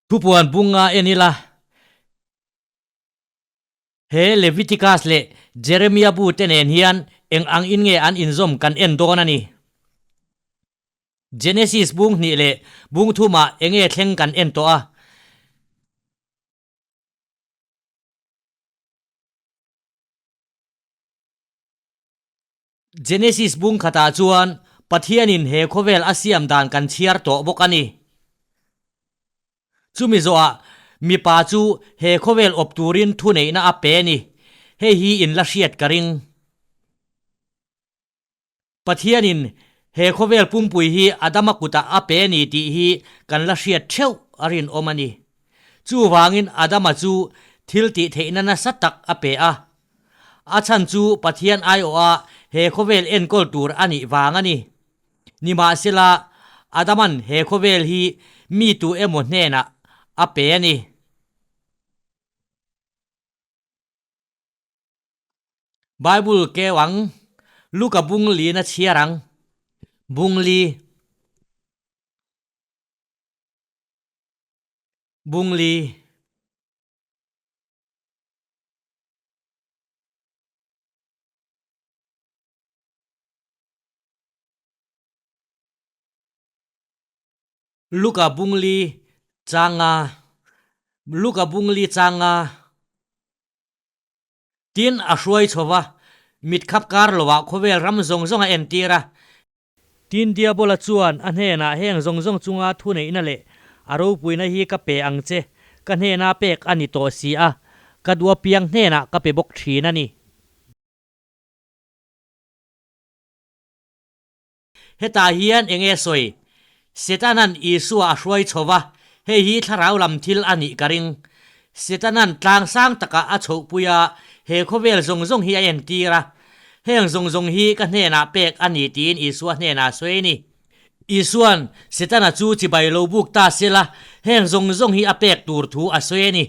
Thupuan bunga en ila, he Leviticus leh Jeremia bu te nen hian eng ang in nge an inzawm kan en dawn a ni. Genesis bung hnih leh bung thumah eng nge thleng kan en tawh a. Genesis bung khatah chuan Pathianin he khawvel a siam dan kan chhiar tawh bawk a ni. Chumi zawhah mipa chu he khawvel awp turin thuneihna a pe a ni. Hei hi in la hriat ka ring. Pathianin he khawvel pumpui hi Adama kutah a pe a ni tih hi kan la hriat theuh a rinawm a ni. Chuvangin Adama chu thil tih theihna nasa tak a pe a. A chhan chu Pathian aiawha he khawvel enkawl tur a nih vang a ni. Nimahsela, Adaman he khawvel hi mi tu emaw hnenah a pe a ni. Bible keu ang, Luka bung lina chhiar ang, bung li. Bung li. Luka bungli changa Luka bungli changa Tin a hruai chho va, mit khap kar lovah khawvel ram zawng zawng a entir a. Tin Diabola chuan a hnenah heng zawng zawng chunga thuneihna leh a ropuina hi ka pe ang che, ka hnena pek a ni tawh si a, ka duh apiang hnenah ka pe bawk thin a ni. Hetah hian eng nge sawi? Setanan Isua a hruai chho va, hei hi thlarau lam thil a nih ka ring. Setanan tlang sang takah a chhohpui a, he khawvel zawng zawng hi a entir a. Heng zawng zawng hi ka hnenah pek a ni tiin Isua hnenah a sawi a ni. Isua'n Setana chu chibai lo buk ta sela, heng zawng zawng hi a pek tur thu a sawi a ni.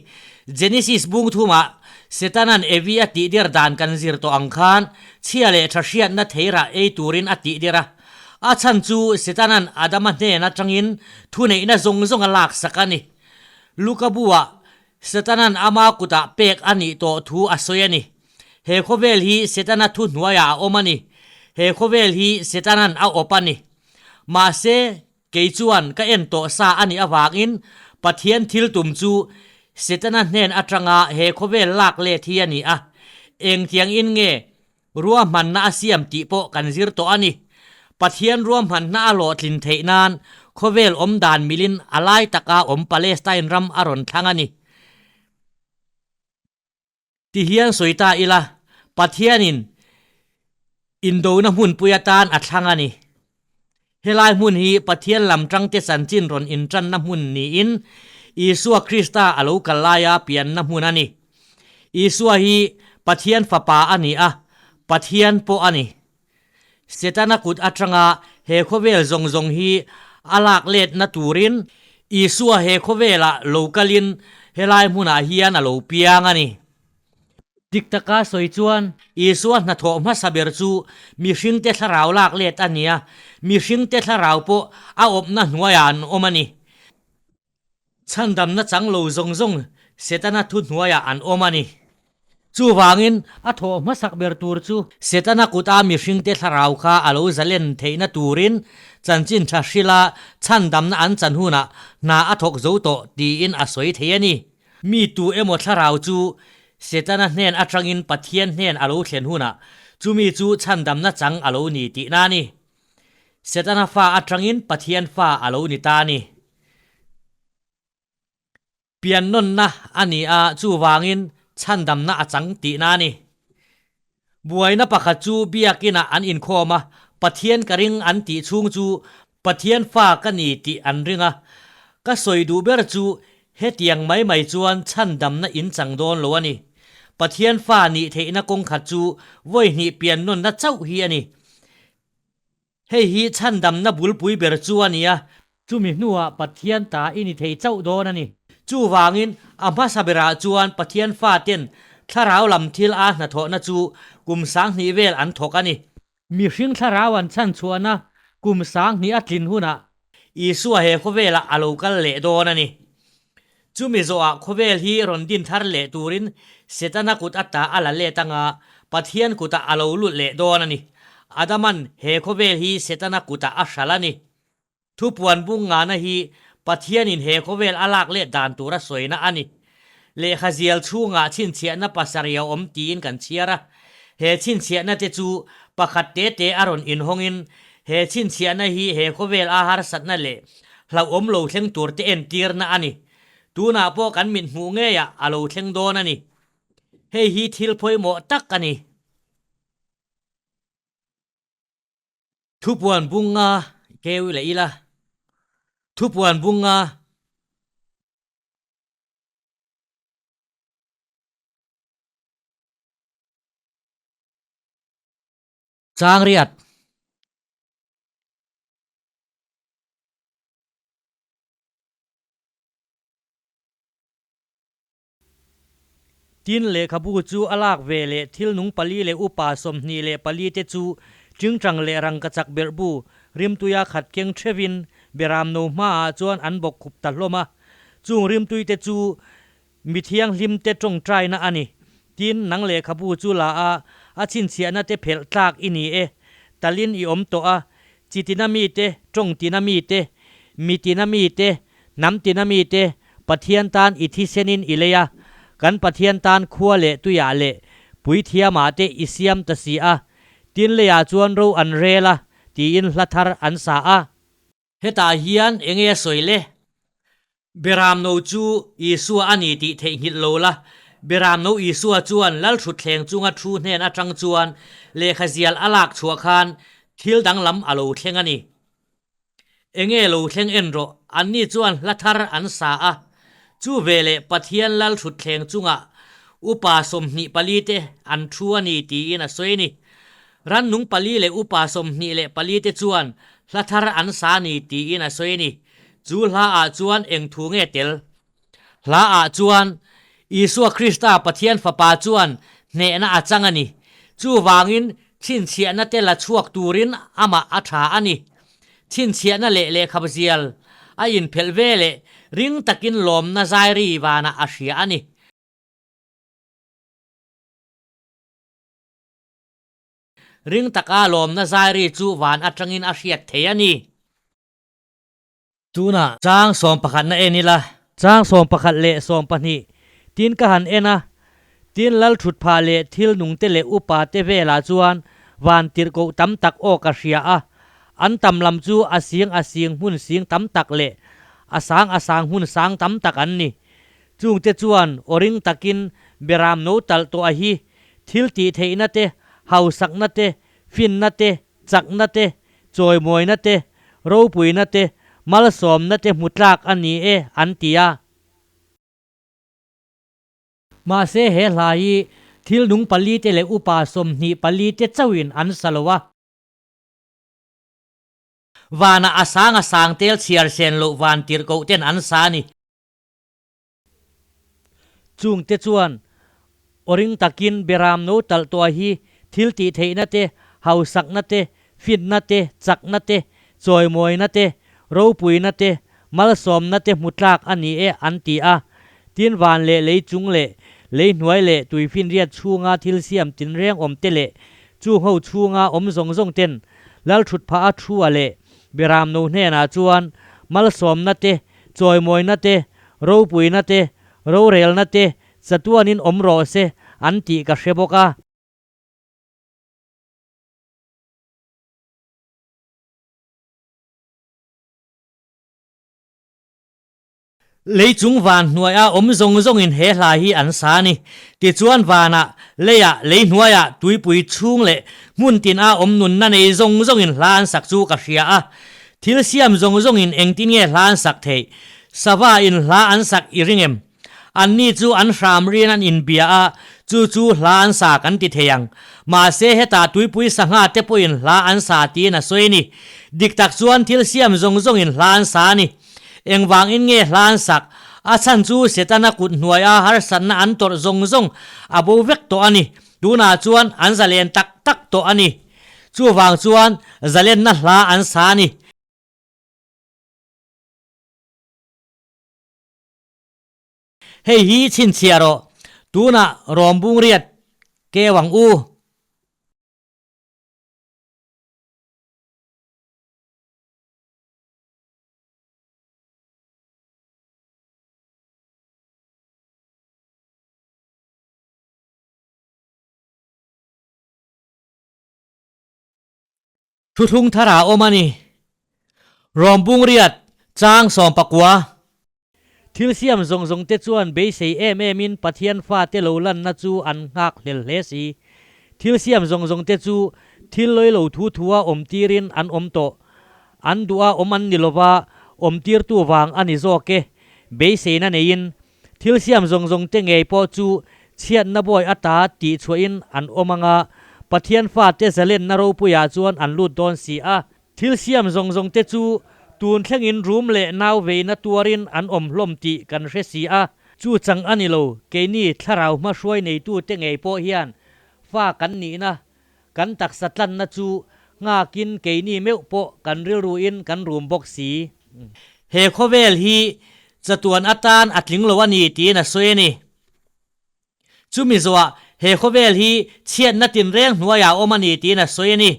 Genesis bung thumah Setana'n Evi a tihdir dan kan zir tawh ang khan, chhia leh tha hriatna theirah ei turin a tihdir a. A chhan chu Setana'n Adama hnen atangin thuneihna zawng zawng a laksak a ni. Luka buah Setana'n ama kutah pek a nih tawh thu a sawi a ni. He khawvel hi Setana thuhnuaiah a awm a ni. He khawvel hi Setana'n a awp a ni. Mahse, Kei chuan ka en tawh sa a nih avangin Pathian thil tum chu Setana hnen atanga he khawvel lak let hi a ni a, engtiang in nge ruahmanna a siam tih pawh kan zir tawh a ni. Pathian ruahmanna a hlawhtlin theih nan khawvel awm dan milin a lai taka awm Palestine ram a rawn thlang a ni. Ti hian sawi ta ila, Pathianin indona hmunpui atan a thlang a ni. Helai hmun hi Pathian lam tangte chanchin rawn intanna hmun niin Isua Krista a lo kal laia pianna hmun a ni. Isua hi Pathian Fapa a ni a, Pathian pawh a ni. Setana kut atanga he khawvel zawng zawng hi a lak letna turin Isua he khawvelah lo kalin helai hmunah hian a lo piang a ni. Dik taka sawi chuan Isua hnathawh hmasa ber chu mihringte thlarau lak let a ni a, mihringte thlarau pawh a awpna hnuaiah an awm a ni. Chhandamna chang lo zawng zawng Setana thuhnuaiah an awm a ni. Chuvangin, a thawh hmasak ber tur chu Setana kuta mihringte thlarau kha a lo zalen theihna turin chanchin tha hrila chhandamna an chan hunah hna a thawk zo tawh tiin a sawi thei a ni. Mi tu emaw thlarau chu Setana hnen atangin Pathian hnen a lo thlen hunah chumi chu chhandamna chang a lo ni tihna a ni. Setana fa atangin Pathian fa a lo ni ta a ni. Piannawnna a ni a, chuvangin chhandamna a chang tihna a ni. Buaina pakhat chu biakinah an inkhawm a, Pathian ka ring an tih chhung chu Pathian fa ka ni tih an ring a. Ka sawi duh ber chu hetiang mai mai chuan chhandamna in chang dawn lo a ni. Pathian fa nih theihna kawngkhat chu vawi hnih piannawnna chauh hi a ni. Hei hi chhandamna bulpui ber chu a ni a. Chumi hnuah Pathian ta i ni thei chauh dawn a ni. Chuvangin, a hmasa berah chuan Pathian faten thlarau lam thil a hnathawhna chu kum 2000 vel an thawk a ni. Mihring thlarau an chhanchhuahna kum 2000 a tlin hunah Isua he khawvelah a lo kal leh dawn a ni. Chumi zawhah khawvel hi rawn din thar leh turin Setana kut ata a la let anga Pathian kutah a lo lut leh dawn a ni. Adaman he khawvel hi Setana kutah a hral a ni. Thupuan bung ngana hi Pathianin he khawvel a lak let dan tura sawina a ni. Lehkha zial chhungah chhinchhiahna pasarih a awm tiin kan chhiar a. He chhinchhiahna te chu pakhat te te a rawn inhawngin he chhinchhiahna hi he khawvel a harsatna leh hlauhawm lo thleng tur te entirna a ni. Tunah pawh kan mit hmuh ngeiah a lo thleng dawn a ni. Hei hi thil pawimawh tak a ni. Thupuan bunga keu leh ila. Thupuan bunga. Chang riat. Tin, lehkhabu chu a lak ve leh thil nung pali leh upa 24 te chu tingtang leh rangkachak berhbu rimtuia khat keng theuhin beramno hmaah chuan an bawk khup ta hlawm a. Chung rimtui te chu mi thianghlim te tawngtaina a ni. Tin, nang lehkhabu chu la a, a chhinchhiahna te phelh tlak i ni e. Talin i awm tawh a, chi tina mite, tawng tina mite, mi tina mite, Hnam tina mite, Pathian tan i thisenin i lei a, kan Pathian tan khua leh tuiah leh puithiamah te i siam ta si a, tin leiah chuan ro an rel a, tiin hla thar an sa a. Hetah hian enge a sawi le? Beramno chu Isua a ni tih theihnghilh lo la, Beramno Isua chuan Lalthutthleng chunga thu hnen atang chuan lehkha zial a lak chhuah khan thil danglam a lo thleng a ni. Enge lo thleng en rawh, anni chuan hla thar an sa a. Chu veleh Pathian lal thutthleng chungah upa 24 te an thu a ni tiin a sawi a ni. Rannung pali leh upa 24 te chuan hla thar an sa a ni tiin a sawi a ni. Chu hla ah chuan eng thu nge tel? Hla ah chuan Isua Krista Pathian Fapa chuan hnehna a chang a ni. Chuvangin chhinchhiahna te la chhuak turin amah a tha a ni. Chhinchhiahna leh lehkhazial a inphelh ve leh ring takin lawmna zairi vanah a hria a ni. Ring taka lawmna zairi chu van atangin a hriat thei a ni. Tunah chang sawmpakhatna en ila. Chang sawmpakhat leh sawmpahnih tin ka han en a, tin lal thut phah leh thil nungte leh upa te velah chuan van tirhkoh tam tak aw ka hria a, an tam lam chu a sing a sing hmun sing tam tak leh a sang a sang hmun sang tam tak an ni. Chungte chuan aw ring takin beram no talh tawh a hi, thil tih theihna te, hausakna te, finna te, chakna te, chawimawina te, ropuina te, malsawmna te hmu tlak a ni e, an ti a. Mahse he hla hi thil nung pali te leh upa 24 te chauhin an sa lo a. Vanah a sang a sang tel chhiar sen loh van tirhkoh ten an sa a ni. Chungte chuan aw ring takin Beram no talh tawh hi thil tih theihna te, hausakna te, finna te, chakna te, chawimawina te, ropuina te, malsawmna te hmu tlak a ni e an ti a. Tin van leh lei chung leh lei hnuai leh tuifinriat chhunga thil siam tinreng awm te leh chung ho chhunga awm zawng zawng ten Lalthutphah a thu a leh Beram no hnenah chuan malsawmna te, Chawimawina te, ropuina te, rorelna te chatuanin awm rawh se an tih ka hre bawk a. Lei chung van hnuaia awm zawng zawngin he hla hi an sa a ni. Tichuan vanah, leiah, lei hnuaiah, tuipui chhung leh hmun tina awm nunna nei zawng zawngin hla an sak chu ka hria a. Thil siam zawng zawngin engtin nge hla an sak theih? Sava in hla an sak i ring em? Anni chu an hram rian an inbia a, chu chu hla an sa kan ti thei ang. Mahse hetah tuipui sangha te pawhin hla an sa tiin a sawi a ni. Dik tak chuan thil siam zawng zawngin hla an sa a ni. Engvangin nge hla an sak? A chhan chu Setana kut hnuaia harsatna an tawrh zawng zawng a bo vek tawh a ni. Tunah chuan an zalen tak tak tawh a ni. Chuvang chuan zalenna hla an sa a ni. Hei hi chhinchhiah rawh, tunah rawmbung riat keu ang u. Thuthlung thar ah awm a ni. Rawmbung riat chang 19. Thil siam zawng zawng te chuan beisei em em in Pathian fate lo lanna chu an nghak hlel hle si. Thil siam zawng zawng te chu thil lawi lo thu thua awm tirin an awm tawh. An duha awm an ni lova, awm tirtu vang a ni zawk e. Beiseina neiin Thil siam zawng zawng te ngei pawh chu chhiatna bawi ata tih chhuahin an awm ang a, Pathian fate zalenna ropuiah chuan an lut dawn si a. Thil siam zawng zawng te chu tun thlengin rum leh nau veina tuarin an awm hlawm tih kan hre si a. Chu chang a ni lo, keini thlarau hmahruai neitute ngei pawh hian fa kan nihna, kan taksa tlanna chu nghakin keini meuh pawh kan rilruin kan rum bawk si. He khawvel hi chatuan atan a tling lo a ni tiin a sawi a ni. Chumi zawhah he khawvel hi chhiatna tinreng hnuaiah a awm a ni tiin a sawi a ni.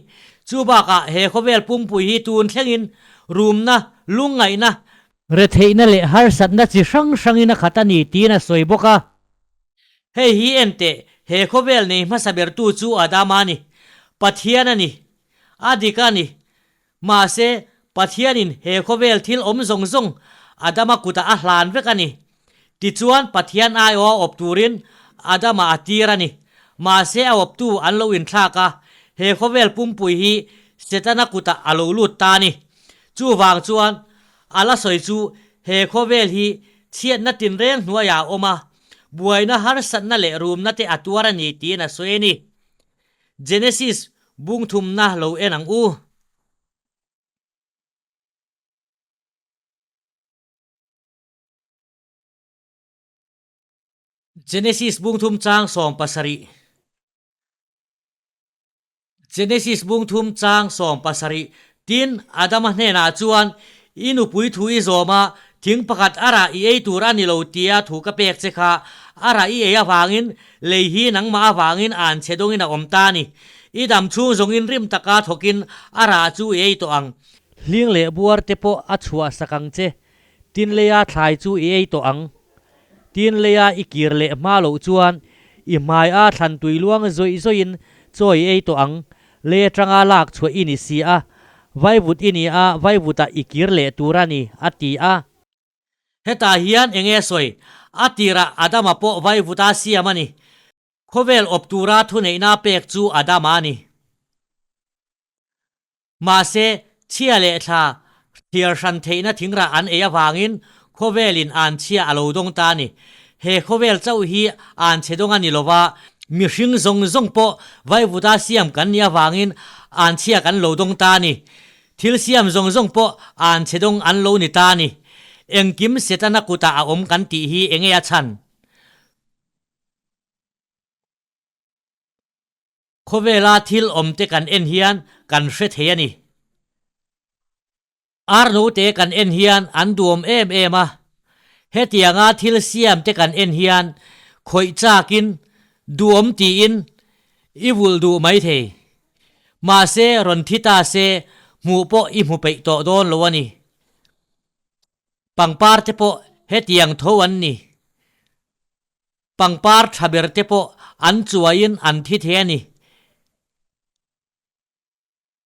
Chu bakah he khawvel pumpui hi tun thlengin rumna, lungngaihna, retheihna leh harsatna chi hrang hrangin a khat a ni tiin a sawi bawk a. Hei hi en teh, he khawvel nei hmasa bertu chu Adama a ni. Pathian a ni. A dik a ni. Mahse, Pathianin he khawvel thil awm zawng zawng Adama kutah a hlan vek a ni. Tichuan, Pathian aiawha awp turin Adama a tir a ni. Mahse, a awptu an lo inthlak a, he khawvel pumpui hi Setana kutah a lo lut ta a ni. Chuvang chuan, a la sawi chu he khawvel hi chhiatna tinreng hnuaiah a awm a, buaina harsatna leh rumna te a tuar a ni tiin a sawi a ni. Genesis bung thumna lo en ang u. Genesis bung thum chang 17. Genesis bung thum chang 17, Tin, Adama hnenah chuan, I nupui thu i zawm a, thing pakhat a rah i ei tur a ni lo tia thu ka pek che kha, a rah i ei avangin lei hi nangmah avangin an chhe dawngin a awm ta a ni. I dam chhung zawngin rim taka thawkin a rah chu i ei tawh ang. Hling leh buar te pawh a chhuah sak ang che, tin leia thlai chu i ei tawh ang. Tin leia i kir leh hma loh chuan i hmai a thlan tui luang zawih zawihin chaw i ei tawh ang, lei atanga lak chhuah i ni si a, vaivut i ni a, vaivutah i kir leh tur a ni, a ti a. Hetah hian eng nge sawi? A tirah Adama pawh vaivuta siam a ni. Khawvel awp tura thuneihna pek chu Adama a ni. Mahse, chhia leh thla thliar hran theihna thingrah an ei avangin khawvelin an chhia a lo dawng ta a ni. He khawvel chauh hi an chhe dawng a ni lova, mihring zawng zawng pawh vaivuta siam kan nih avangin an chhia kan lo dawng ta a ni. Thil siam zawng zawng pawh an chhe dawng an lo ni ta a ni. Engkim Setana kutah a awm kan tih hi enge a chhan? Khawvela thil awmte kan en hian kan hre thei a ni. Arnote kan en hian an duam em em a, hetianga thil siamte kan en hian khawih chakin duhawm tiin i vulh duh mai thei. Mahse rawn thi ta se hmuh pawh i hmu peih tawh dawn lo a ni. Pangpar te pawh hetiang tho an ni. Pangpar tha ber te pawh an chuaiin an thi thei a ni.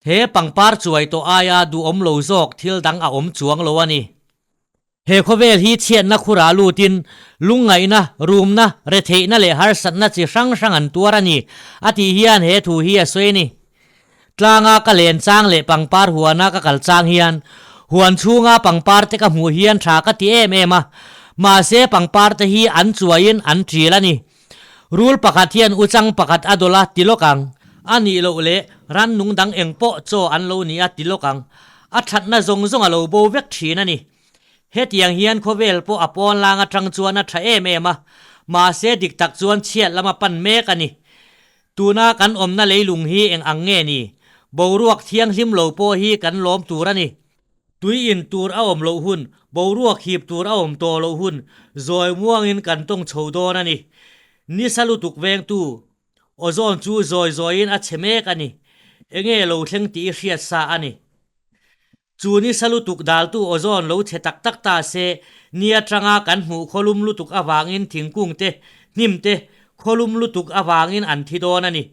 He pangpar chuai tawh aia duhawm lo zawk thil dang a awm chuang lo a ni. He khawvel hi chhiatna khurah lutin lungngaihna, rumna, retheihna leh harsatna chi hrang hrang an tuar a ni, a tih hian he thu hi a sawi a ni. Tlanga ka len chang leh pangpar huana ka kal chang hian huan chhunga pangpar te ka hmuh hian tha ka ti em em a, mahse pangpar te hi an chuaiin an ṭil a ni. Rul pakhat hian uchang pakhat a dawlh a ti lawk ang. A nih loh leh rannung dang eng pawh chaw an lo ni a ti lawk ang. A ṭhatna zawng zawng a lo bo vek ṭhin a ni. Hetiang hian khawvel pawh a pawn lang aṭang chuan a ṭha em em a, mahse dik tak chuan chhiat lama pan mek a ni. Tuna kan awmna leilung hi eng ang nge ni? Boruak thianghlim lo pawh hi kan lawm tur a ni. Tui in tur a awm loh hun, boruak hip tur a awm tawh loh hun zawi muangin kan tawng chho dawn a ni. Nisa lutuk vengtu ozone chu zawi zawiin a chhe mek a ni. Enge lo thleng tih i hriat sa a ni. Chu nisa lutuk daltu ozone lo chhe tak tak ta se, ni atanga kan hmuh khawlum lutuk avangin thingkung te, hnim te, khawlum lutuk avangin an thi dawn a ni.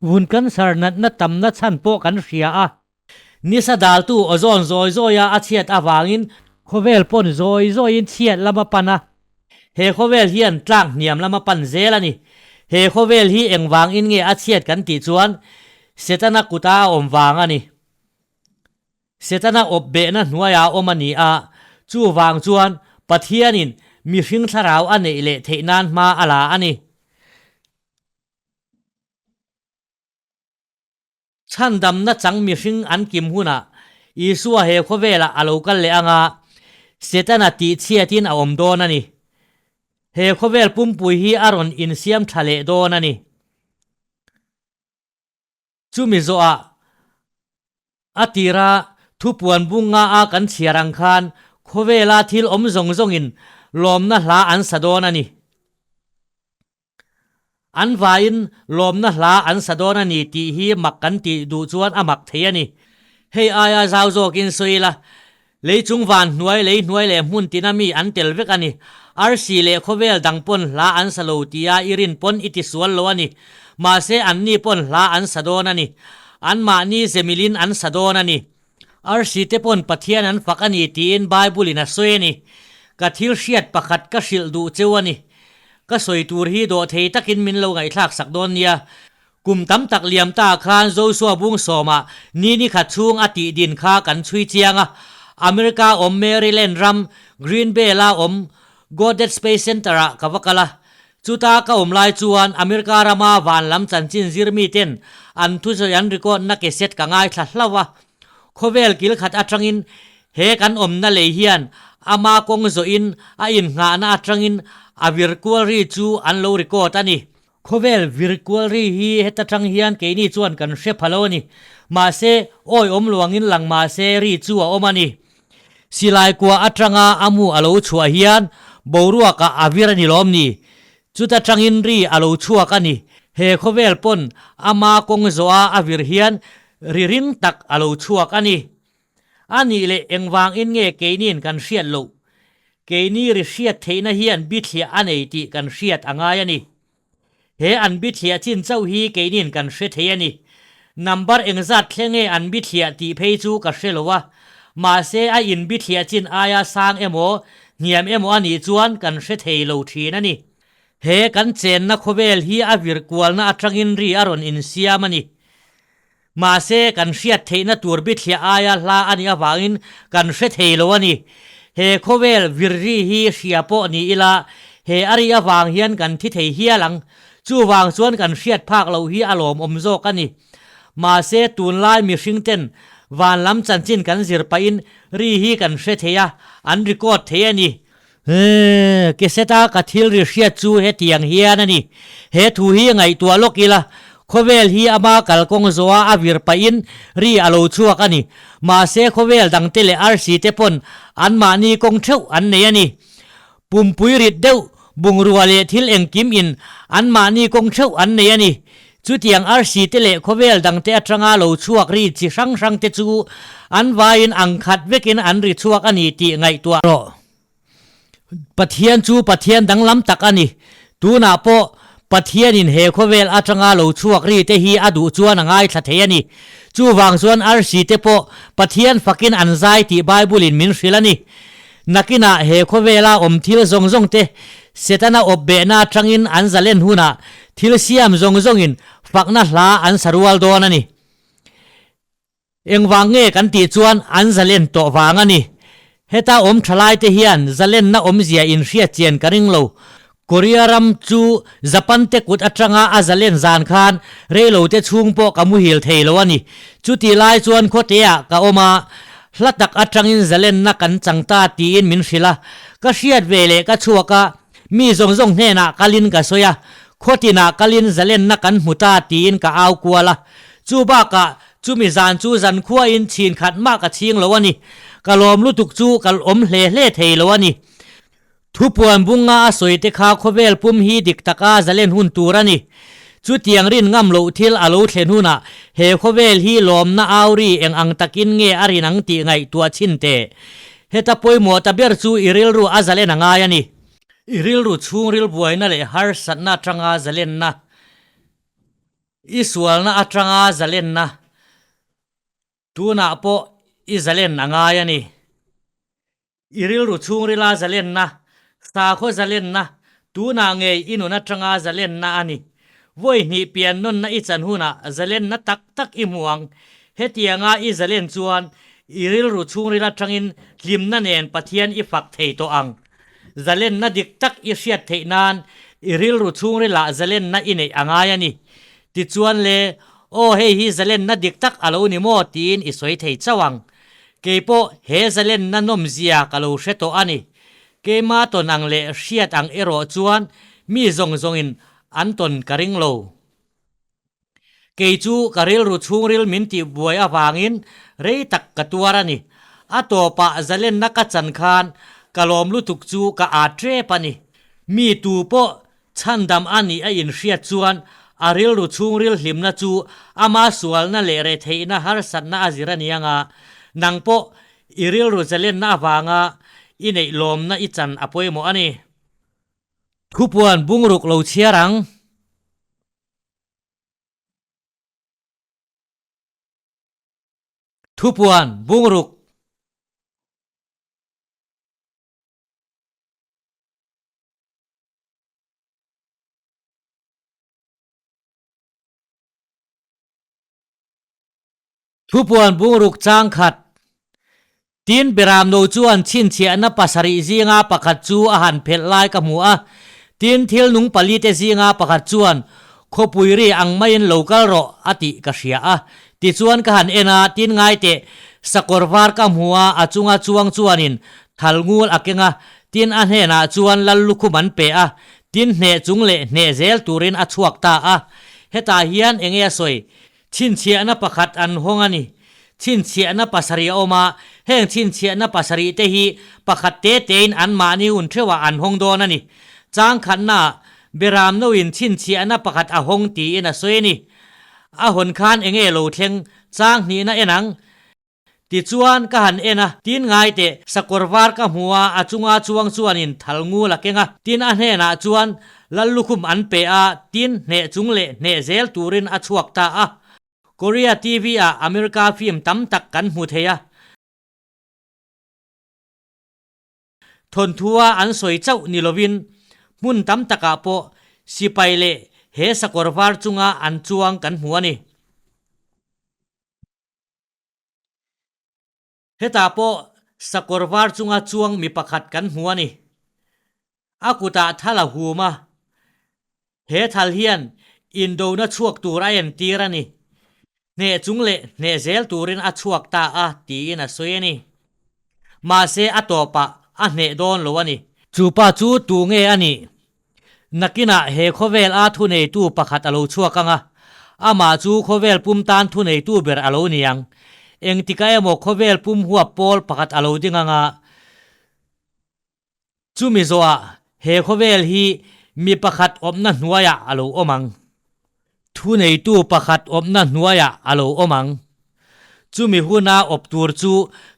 Vun cancer natna tamna chhan pawh kan hria a. Nisa daltu ozone zawi zawia a chhiat avangin khawvel pawn zawi zawiin chhiat lam a pan a. He khawvel hian tlak hniam lam a pan zel a ni. He khawvel hi engvangin nge a chhiat kan tih chuan Setana kuta a awm vang a ni. Setana awp behna hnuaiah a awm a ni a, chuvang chuan Pathianin mihring thlarau a neih leh theih nan hma a la a ni. Chhandamna chang mihring an kim hunah Isua he khawvelah a lo kal leh ang a, Setana tihchhiatin a awm dawn a ni. He khawvel pumpui hi a rawn insiam tha leh dawn a ni. Chumi zawhah a tira thupuan bung nga a kan chhiar ang khan khawvela thil awm zawng zawngin lawmna hla an sa dawn a ni. An vaiin lawmna hla an sa dawn a ni tih hi mak kan tih duh chuan a mak thei a ni. Hei aia zau zawkin sawi ila, Lei chung van hnuai, lei hnuai leh hmun tina mi an tel vek a ni. Arsi leh khawvel dang pawn hla an sa lo tia i rin pawn i ti sual lo a ni. Mahse anni pawn hla an sa dawn a ni. Anmahni zemilin an sa dawn a ni. Arsi te pawn Pathian an fak a ni tiin Bible in a sawi a ni. Ka thil hriat pakhat ka hrilh duh cheu a ni. Ka sawi tur hi dawhthei takin min lo ngaihthlak sak dawn nia. Kum tam tak liam ta khan Joshua bung sawmah ni ni khat chhung a tih din kha kan chhui chiang a. America awm Maryland ram Green Bay la awm Goddard Space Center-ah ka va kal a. Chuta ka awm lai chuan America rama van lam chanchin zir miten an thusawi an record na cassette ka ngaithla hlauh a. Khawvel kil khat atangin he kan awmna lei hian ama kawng zawhin a innghahna atangin a vir kual ri chu an lo record a ni. Khawvel vir kual ri hi heta tang hian keini chuan kan hre pha lo a ni. Mahse, awi awm luangin lang mahse ri chu a awm a ni. Silai kua atanga a mu a lo chhuah hian boruakah a vir a ni lawm ni? Chuta tangin ri a lo chhuak a ni. He khawvel pawn ama kawng zawha a vir hian ri ring tak a lo chhuak a ni. A nih leh engvangin nge keiniin kan hriat loh? Keini ri hriat theihna hian bithliah a nei tih kan hriat a ngai a ni. He an bithliah chin chauh hi keiniin kan hre thei a ni. Number engzat thleng nge an bithliah tih phei chu ka hre lo a, mahse a inbithliah chin aia sang emaw hniam emaw a nih chuan kan hre thei lo thin a ni. He kan chenna khawvel hi a vir kualna atangin ri a rawn insiam a ni. Mahse, kan hriat theihna tur bithliah aia hla a nih avangin kan hre thei lo a ni. He khawvel vir ri hi hria pawh ni ila, he a ri avang hian kan thi thei hial ang. Chuvang chuan kan hriat phak loh hi a lawmawm zawk a ni. Mahse, tunlai mihring ten van lam chanchin kan zir pahin ri hi kan hre thei a, an record thei a ni. He Keseta ka thil ri hriat chu hetiang hian a ni. He thu hi ngaihtuah lawk ila, khawvel hi ama kalkawng zawha a vir pahin ri a lo chhuak a ni. Mahse khawvel dangte leh arsi te pawn anmahni kawng theuh an nei a ni. Pumpui rit deuh, bungrua leh thil engkim in anmahni kawng theuh an nei a ni. Chutiang arsi te leh khawvel dangte atanga lo chhuak ri chi hrang hrang te chu an vaiin ang khat vekin an ri chhuak a ni tih ngaihtuah rawh. Pathian chu Pathian danglam tak a ni. Tunah pawh Pathianin he khawvel atanga lo chhuak ri te hi a duh chuan a ngaithla thei a ni. Chuvang chuan arsi te pawh Pathian fakin an zai tih Bible-in min hrilh a ni. Nakinah he khawvela awm thil zawng zawng te Setana awp behna atangin an zalen hunah thil siam zawng zawngin fakna hla an sa rual dawn a ni. Engvang nge kan tih chuan an zalen tawh vang a ni. Heta awm thalaite hian zalenna awmzia inhriat chian ka ring lo. Korea ram chu Japan te kut atanga a zalen zan khan reilote chhung pawh ka muhil thei lo a ni. Chutih lai chuan khawteah ka awm a, hla tak atangin zalenna kan chang ta tiin min hrilh a. Ka hriat ve leh ka chhuak a, mi zawng zawng hnenah kalin ka sawi a, khawtinah kalin zalenna kan hmu ta tiin ka au kual a. Chu bakah Chumi zan chu zan khuain chhin khat mah ka chhing lo a ni. Ka lawm lutuk chu ka awm hle hle thei lo a ni. Thupuan bunga a sawi te kha khawvel pum hi dik taka zalen hun tur a ni. Chutiang rin ngam loh thil a lo thlen hunah he khawvel hi lawmna auri eng ang takin nge a rin ang tih ngaihtuah chhin teh. Heta pawimawh ta ber chu i rilru a zalen a ngai a ni. I rilru chhungril buaina leh harsatna atanga zalenna, i sualna atanga zalenna, tunah pawh i zalen a ngai a ni. I rilru chhungrila zalenna, sakhaw zalenna, tunah ngei i nun atanga zalenna a ni. Vawi hnih pian nawnna i chan hunah zalenna tak tak i hmu ang. Hetianga i zalen chuan i rilru chhungril atangin hlimna nen Pathian i fak thei tawh ang. Zalenna dik tak i hriat theih nan i rilru chhungrilah zalenna i neih a ngai a ni. Tichuan le, Aw hei hi zalenna dik tak a lo ni maw? tiin i sawi thei chauh ang. Kei pawh he zalenna nawmzia ka lo hre tawh a ni. Keima tawn ang leh hriat ang erawh chuan mi zawng zawngin an tawn ka ring lo. Kei chu ka rilru chhungril min tih buai avangin rei tak ka tuar a ni. A tawpah zalenna ka chan khan ka lawm lutuk chu ka ât ṭep a ni. Mi tu pawh chhandam a nih a inhriat chuan a rilru chhungril hlimna chu ama sualna leh retheihna harsatna a zir a ni ang a, nang pawh i rilru zalenna avanga i neih lawmna i chan a pawimawh a ni. Thupuan bungruk lo chhiar ang. Thupuan bungruk. Thupuan bungruk chang khat. Tin, Beramno chuan chhinchhiahna pasarih zinga pakhat chu a han phelh lai ka hmu a. Tin, thil nung palite zinga pakhat chuan, Khawpui ri ang maiin lo kal rawh, a tih ka hria a. Tichuan ka han en a, tin ngai teh, sakawr var ka hmu a, a chunga chuang chuanin thal ngul a keng a, tin a hnenah chuan lal lukhum an pe a, tin hneh chung leh hneh zel turin a chhuak ta a. Hetah hian enge a sawi? Chhinchhiahna pakhat an hawng a ni. Chhinchhiahna pasarih a awm a, heng chhinchhiahna pasarih te hi pakhat te tein anmahni hun theuhah an hawng dawn a ni. Changkhatnaah Beramnoin chhinchhiahna pakhat a hawng tiin a sawi a ni. A hawn khan enge lo thleng chang hnihna en ang? Tichuan, ka han en a, tin ngai teh, sakawr var ka hmu a, a chunga chuang chuanin thal ngul a keng a, tin a hnenah chuan lal lukhum an pe a, tin hneh chung leh hneh zel turin a chhuak ta a. Korea TV ah America film tam tak kan hmu thei a. Thawnthua an sawi chauh ni lovin hmun tam takah pawh sipai leh he sakawr var chunga an chuang kan hmu a ni. Hetah pawh sakawr var chunga chuang mi pakhat kan hmu a ni. A kutah thal a hum a, he thal hian indona chhuak tur a entir a ni. Hneh chung leh hneh zel turin a chhuak ta a tiin a sawi a ni. Mahse a tawpah a hneh dawn lo a ni. Chu pa chu tu nge a nih? Nakinah he khawvel a thuneitu pakhat a lo chhuak ang a, amah chu khawvel pum tan thuneitu ber a lo ni ang. Engtikah emaw khawvel pum huap pawl pakhat a lo ding ang a, chumi zawhah he khawvel hi mi pakhat awmna hnuaiah a lo awm ang. Thuneitu pakhat awmna hnuaiah a lo awm ang. Chumi huna awp tur chu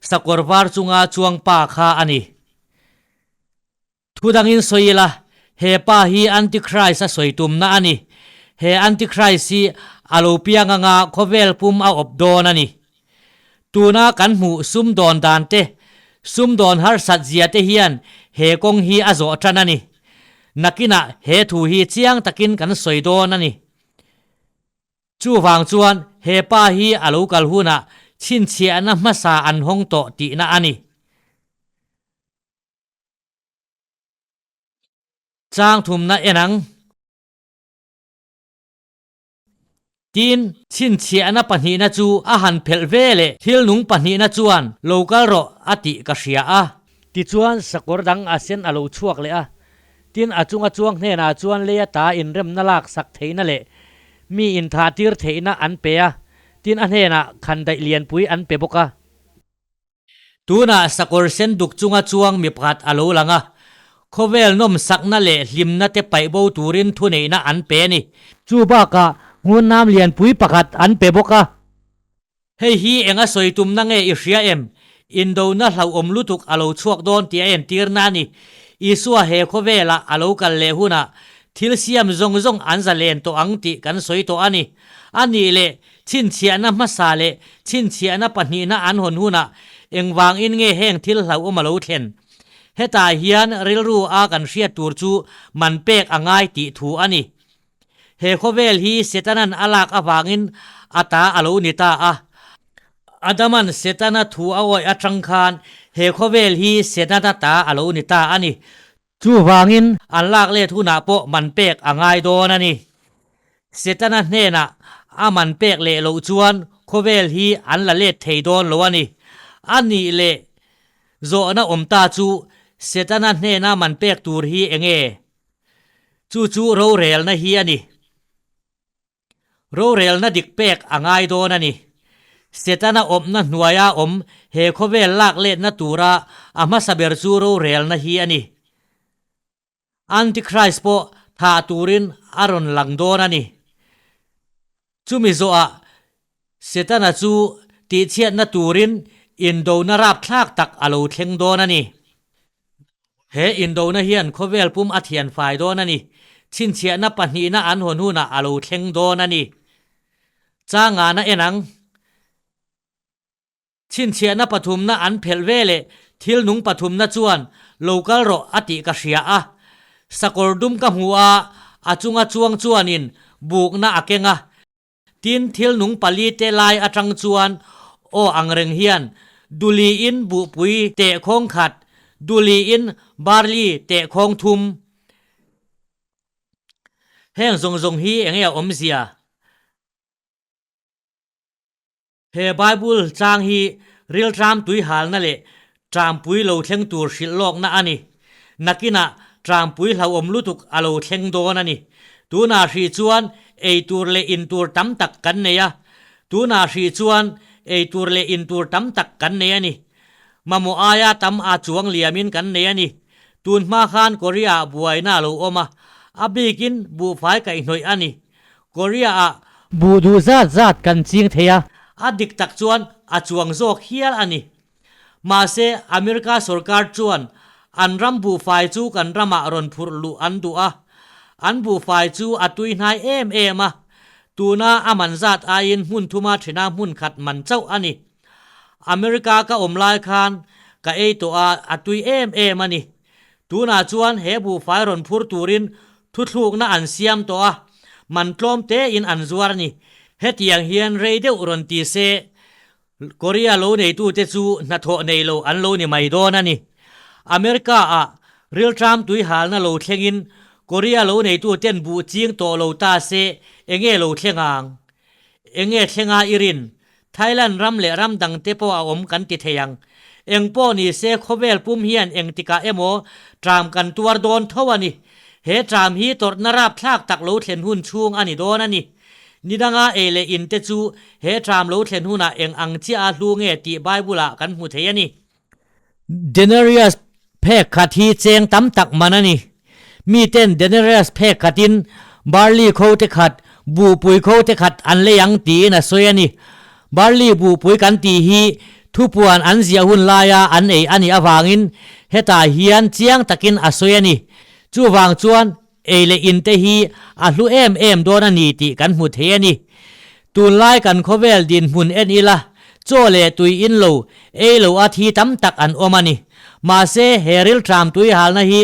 sakawr var chunga chuang pa kha a ni. Thu dangin sawi ila, he pa hi Antichrist a sawi tumna a ni. He Antichrist hi a lo piang anga khawvel pum a awp dawn a ni. Tuna kan hmuh sumdawn dan te, sumdawn harsat zia te hian he kawng hi a zawh tan a ni. Nakinah he thu hi chiang takin kan sawi dawn a ni. Chuvang chuan he pa hi a lo kal hunah chhinchhiahna hmasa an hawng tawh tihna a ni. Chang thumna en ang. Tin, chhinchhiahna pahnihna chu a han phelh ve leh thil nung pahnihna chuan lo kal rawh a tih ka hria a. Tichuan, sakawr dang a sen a lo chhuak leh a. Tin, a chunga chuang hnenah chuan lei ata inremna lak sak theihna leh mi inthah tir theihna an pe a. Tin, a hnenah khandaih lianpui an pe bawk a. Tunah sakawr sen duk chunga chuang mi pakhat a lo lang a, khawvel nawmsakna leh hlimna te paih bo turin thuneihna an pe a ni. Chu bakah ngunnam lianpui pakhat an pe bawk a. Hei hi enga sawi tumna nge i hria em? Indona hlauhawm lutuk a lo chhuak dawn tih a entirna a ni. Isua he khawvelah a lo kal leh hunah thil siam zawng zawng an zalen tawh ang tih kan sawi tawh a ni. A nih leh chhinchhiahna hmasa leh chhinchhiahna pahnihna an hawn hunah engvangin nge heng thil hlauhawm a lo thlen? Hetah hian rilru a kan hriat tur chu man pek a ngai tih thu a ni. He khawvel hi Setanan a lak avangin a ta a lo ni ta a. Adaman Setana thu a awih atang khan he khawvel hi Setana ta a lo ni ta a ni. Chuvangin an lak let hunah pawh man pek a ngai dawn a ni. Setana hnenah a man pek leh loh chuan khawvel hi an la let thei dawn lo a ni. A nih leh zawhna awm ta chu Setana hnena man pek tur hi enge? Chu chu rorelna hi a ni. Rorelna dik pek a ngai dawn a ni. Setana awmna hnuaia awm he khawvel lak letna tura a hmasa ber chu rorelna hi a ni. Antichrist pawh thah turin a rawn lang dawn a ni. Chumi zawhah Setana chu tihchhiatna turin indona rapthlak tak a lo thleng dawn a ni. He indona hian khawvel pum a thian fai dawn a ni. Chhinchhiahna pahnihna an hawn hunah a lo thleng dawn a ni. Changana en ang. Chhinchhiahna pathumna an phelh ve leh thil nung pathumna chuan lo kal rawh a tih ka hria a. Sakawr dum ka hmu a, a chunga chuang chuanin bukna a keng a. Tin, thil nung pali te lai atang chuan aw angreng hian Duliin buhpui tehkhawng khat, Duliin barley tehkhawng thum. Heng zawng zawng hi enge a awmzia? He Bible chang hi rilṭam tuihalna leh ṭampui lo thleng tur hrilh lawkna a ni. Nakinah ṭampui hlauhawm lutuk a lo thleng dawn a ni. Tunah hrih chuan ei tur leh in tur tam tak kan nei a. Tunah hrih chuan ei tur leh in tur tam tak kan nei a ni. Mamawh aia tam a chuang liamin kan nei a ni. Tun hma khan Korea-ah buaina a lo awm a, a bikin buhfai kaihhnawih a ni. Korea-ah buh duh zat zat kan ching thei a. A dik tak chuan a chuang zawk hial a ni. Mahse, America sorkar chuan an ram buhfai chu kan ramah rawn phurh luh an duh a. An buhfai chu a tui hnai em em a. Tuna a man zat aiin hmun thuma thina hmun khat man chauh a ni. America ka awm lai khan ka ei tawh a, a tui em em a ni. Tunah chuan he buhfai rawn phur turin thuthlukna an siam tawh a, man tlawm tein an zuar a ni. Hetiang hian rei deuh rawn ti se, Korea lo neitute chu hnathawh nei lo an lo ni mai dawn a ni. America-ah rilṭam tuihalna lo thlengin Korea lo neituten buh ching tawh lo ta se enge lo thleng ang? Enge thlenga i rin? Thailand ram leh ram dang te pawh a awm kan ti thei ang. Eng pawh ni se khawvel pum hian engtikah emaw ṭam kan tuar dawn tho a ni. He ṭam hi tawrhna rapthlak tak lo thlen hun chhung a ni dawn a ni. Ni danga ei leh in te chu he ṭam lo thlen hunah eng ang chiah a hlu nge tih Bible ah kan hmu thei a ni. Denarius phek khat hi cheng tam tak man a ni. Miten denarius phek khatin barley kho te khat, buhpui kho te khat an lei ang tiin a sawi a ni. Barley buhpui kan tih hi thupuan an ziah hun laia an ei a nih avangin hetah hian chiang takin a sawi a ni. Chuvang chuan Ei leh in te hi a hlu em em dawn a ni tih kan hmu thei a ni. Tunlai kan khawvel dinhmun en ila, chaw leh tui in lo, ei lo a thi tam tak an awm a ni. Mahse, he rilṭam tui halna hi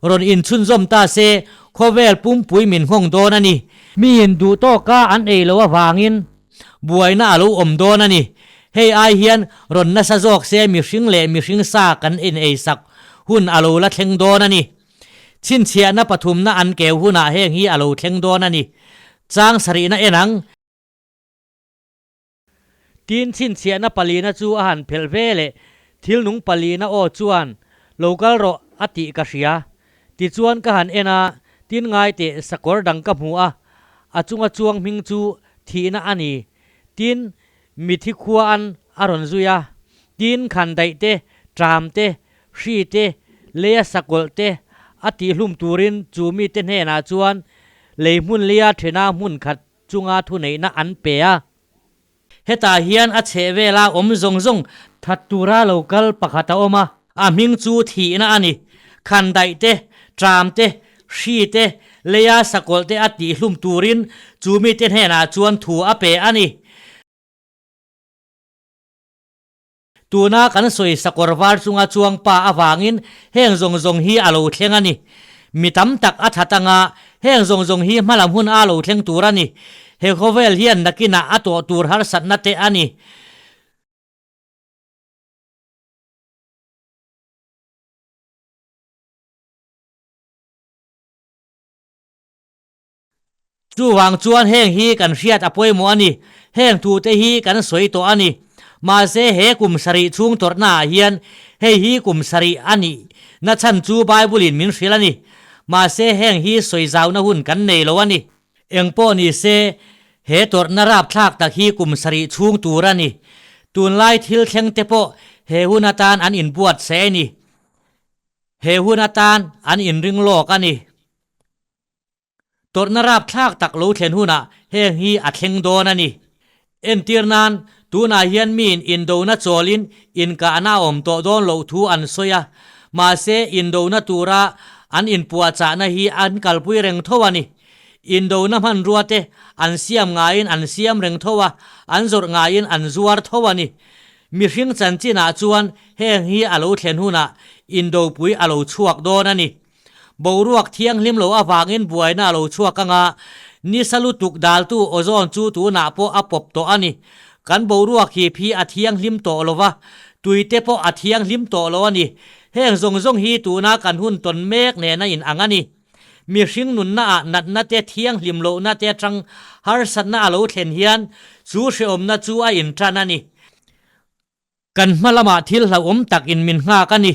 rawn inchhunzawm ta se, khawvel pumpui min nghawng dawn a ni. Miin duh tawka an ei loh avangin buaina a lo awm dawn a ni. Hei ai hian rawn nasa zawk se mihring leh mihring sa kan ineisak hun a lo la thleng dawn a ni. Chhinchhiahna pathumna an keu hunah heng hi a lo thleng dawn a ni. Chang sarihna en ang. Tin, chhinchhiahna palina chu a han phelh ve leh thil nung palina aw chuan, Lo kal rawh, a tih ka hria. Tichuan ka han en a, tin ngai teh sakawr dang ka hmu a, a chunga chuang hming chu thihna a ni. Tin, mithi khua an a rawn zui a. Tin, khan daih te. Ṭam te, hri te, leia sakawlh te a tihhlum turin chu mite hnenah chuan lei hmun lia ṭhena hmun khat chunga thuneihna an pe a. Hetah hian a chhehvela awm zawng zawng that tura lo kal pakhat a awm a. A hming chu thihna a ni. Khandaih te, ṭam te, hri te, leia sakawlh te a tihhlum turin chu mite hnenah chuan thu a pe a ni. Tuna kan sawi sakawr var chunga chuang pa avangin heng zawng zawng hi a lo thleng a ni. Mi tam tak a that anga heng zawng zawng hi hmalam hun a lo thleng tur a ni. He khawvel hian nakinah a tawh tur harsatna te a ni. Chuvang chuan heng hi kan hriat a pawimawh a ni. Heng thute hi kan sawi tawh a ni. Mahse he kum sarih chhung tawrhnaah hian hei hi kum sarih a nih na chhan chu Bible-in min hrilh a ni. Mahse heng hi sawi zauna hun kan nei lo a ni. Eng pawh ni se, he tawrhna rapthlak tak hi kum sarih chhung tur a ni. Tunlai thil thleng te pawh he hun atan an inbuatsaih a ni. He hun atan an inring lawk a ni. Tawrhna rapthlak tak lo thlen hunah heng hi a thleng dawn a ni. Entir nan, tunah hian miin indona chawlin inkahna a awm tawh dawn loh thu an sawi a, mahse indona tura an inpuahchahna hi an kalpui reng tho a ni. Indona hmanrua te an siam ngaiin an siam reng tho a, an zawrh ngaiin an zuar tho a ni. Mihring chanchinah chuan heng hi a lo thlen hunah indopui a lo chhuak dawn a ni. Boruak thianghlim lo avangin buaina a lo chhuak ang a, nisa lutuk daltu ozone chu tunah pawh a pawp tawh a ni. Kan boruak hip hi a thianghlim tawh lo va, tuite pawh a thianghlim tawh lo a ni. Heng zawng zawng hi tuna kan hun tawn mek nena inang a ni. Mihring nunnaah natna te thianghlim lohna te atang harsatna a lo thlen hian chu hrehawmna chu a intan a ni. Kan hma lamah thil hlauhawm tak in min nghak a ni.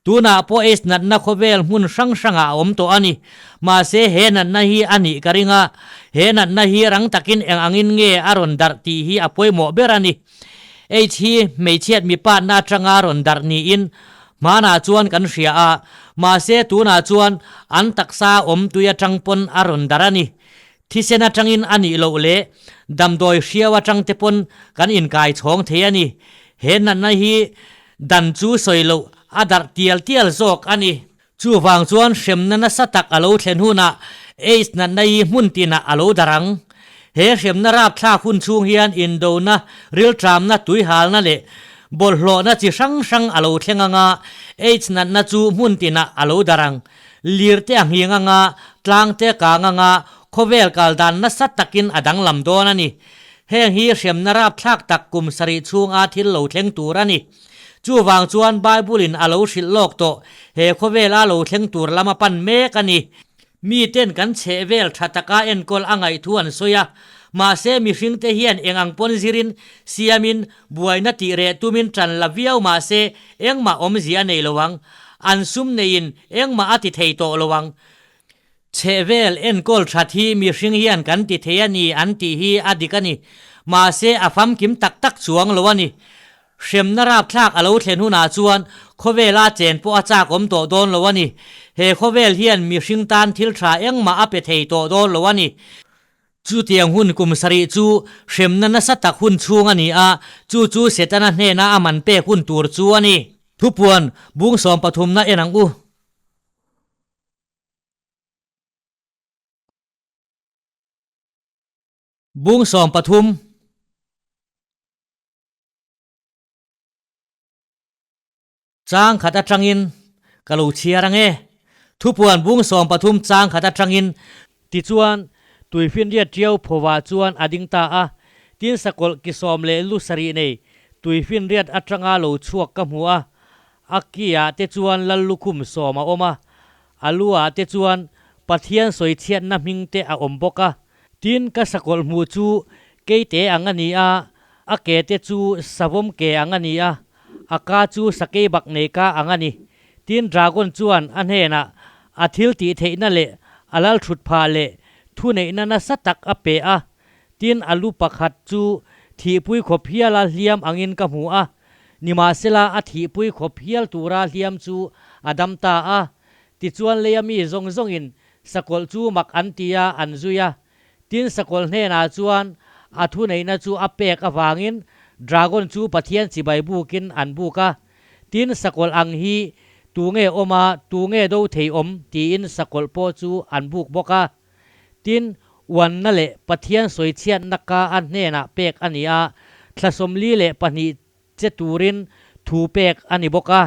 Tunah pawh aids natna khawvel hmun hrang hrangah a awm tawh a ni. Mahse he natna hi a nih ka ring a, he natna hi rang takin eng angin nge a rawn darh tih hi a pawimawh ber a ni. Aids hi hmeichhiat mipatna atanga rawn darh niin hmanah chuan kan hria a, mahse tunah chuan an taksa awm tui atang pawn a rawn darh a ni. Thisen atangin a nih loh leh damdawi hriau atang te pawn kan inkai chhawng thei a ni. He natna hi dan chu sawi loh a darh tial tial zawk a ni. Chuvang chuan hremna nasa tak a lo thlen hunah AIDS natna hi hmun tinah a lo darh ang. He hremna rapthlak hun chhung hian indona, rilṭamna, tuihalna leh bawlhhlawhna chi hrang hrang a lo thleng ang a, AIDS natna chu hmun tinah a lo darh ang. Lir te a nghing anga, tlang te a kang anga, khawvel kal dan nasa takin a danglam dawn a ni. Heng hi hremna rapthlak tak kum sarih chhunga thil lo thleng tur a ni. Chuvang chuan Bible-in a lo hrilh lawk tawh, he khawvela lo thleng tur lam a pan mek a ni. Miten kan chhehvel tha taka enkawl a ngaih thu an sawi a, mahse mihringte hian eng ang pawn zirin, siamin, buaina tih reh tumin tan la viau mahse engmah awmzia a nei lo ang. An sum neiin engmah a ti thei tawh lo ang. Chhehvel enkawl that hi mihring hian kan ti thei a ni an tih hi a dik a ni. Mahse a famkim tak tak chuang lo a ni. Hremna rapthlak a lo thlen hunah chuan khawvela chen pawh a chak awm tawh dawn lo a ni. He khawvel hian mihring tan thil tha engmah a pe thei tawh dawn lo a ni. Chutiang hun kum sarih chu hremna nasa tak hun chhung a ni a, chu chu Setana hnena a man pek hun tur chu a ni. Thupuan bung sawmpathumna en ang u. Bung 13. Chang khat atangin ka lo chhiar ang e. Thupuan bung 13 chang khat atangin. Tichuan, tuifinriat ṭiau phawah chuan a ding ta a, tin sakawlh ki sawm leh lu sarih nei tuifinriat atanga lo chhuak ka hmu a, a ki-ah te chuan lal lukhum sawm a awm a, a lu-ah te chuan Pathian sawichhiatna hming te a awm bawk a. Tin, ka sakawlh hmuh chu keite ang a ni a, a ke te chu savawm ke ang a ni a, a ka chu sakei bak nei ka ang a ni. Tin, dragon chuan a hnenah a thil tih theihna leh a lal thut phah leh thuneihna nasa tak a pe a. Tin, a lu pakhat chu thihpui khawp hiala hliam angin ka hmu a. Nimahsela a thihpui khawp hial tura hliam chu a dam ta a. Tichuan leia mi zawng zawngin sakawlh chu mak an ti a, an zui a. Tin sakawlh hnenah chuan a thuneihna chu a pek avangin dragon chu Pathian chibai bukin an buk a. Tin sakawlh ang hi tunge awm a, tunge do thei awm tiin sakawlh pawh chu an buk bawk a. Tin, uanna leh Pathian sawichhiatna ka a hnenah pek a ni a, thla 42 che turin thu pek a ni bawk a.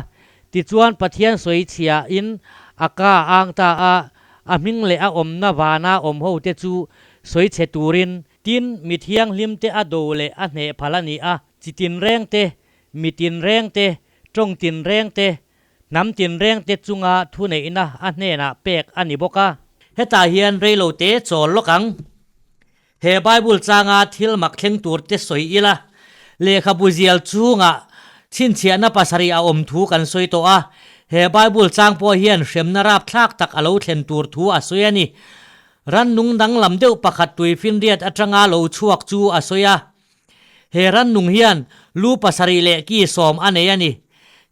Tichuan Pathian sawichhiahin a ka a ang ta a, a hming leh a awmna vana awm hote chu sawichhe turin. Tin, mi thianghlimte a do leh a hneh phal a ni a, chi tinreng te, mi tinreng te, tawng tinreng te, Hnam tinrengte chunga thuneihna a hnenah pek a ni bawk a. Hetah hian reilote chawl lawk ang. He Bible changa thil mak thleng turte sawi ila, lehkhabu zial chhungah chhinchhiahna pasarih a awm thu kan sawi tawh a. He Bible chang pawh hian hremna rapthlak tak a lo thlen tur thu a sawi a ni. Rannung danglam deuh pakhat tuifinriat atanga lo chhuak chu a sawi a. He rannung hian lu pasarih leh ki sawm a nei a ni.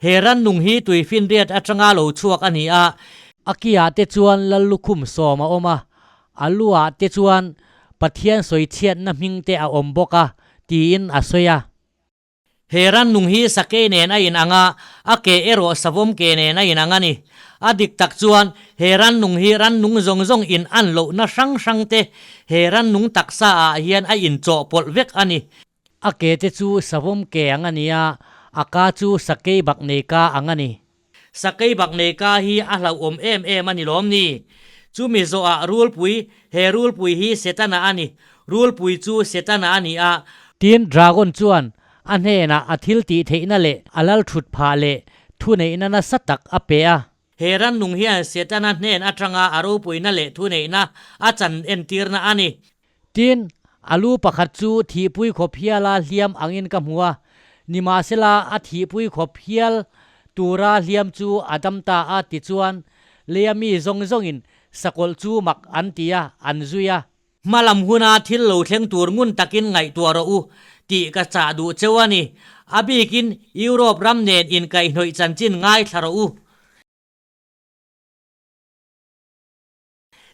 He rannung hi tuifinriat atanga lo chhuak a ni a. A kiah te chuan lal lukhum sawm a awm a, a luah te chuan Pathian sawichhiatna hming te a awm bawk a, tiin a sawi a. He rannung hi sakei nen a inang a, a ke erawh savawm ke nen a inang a ni. A dik tak chuan he rannung hi rannung zawng zawng in an lohna hrang hrang te he rannung taksa ah hian a inchawhpawlh vek a ni. A ke te chu savawm ke ang a ni a, a ka chu sakei bak nei ka ang a ni. Sakei bak nei ka hi a hlauhawm em em a ni lawm ni? Chumi zawhah rulpui, he rulpui hi Setana a ni. Rulpui chu Setana a ni a. Tin, dragon chuan A hnenah a thil tih theihna leh a lal thut phah leh thuneihna nasa tak a pe a. He rannung hian Setana hnen atanga a ropuina leh thuneihna a chan entirna a ni. Tin, a lu pakhat chu thihpui khawp hiala hliam angin ka hmu a, nimahsela a thihpui khawp hial tura hliam chu a dam ta a tichuan leia mi zawng zawngin sakawlh chu mak an ti a, an zui a. Hmalam huna thil lo thleng tur ngun takin ngaihtuah rawh u tih ka chah duh cheu a ni. A bikin Europe ram nen inkaihhnawih chanchin ngaithla rawh u.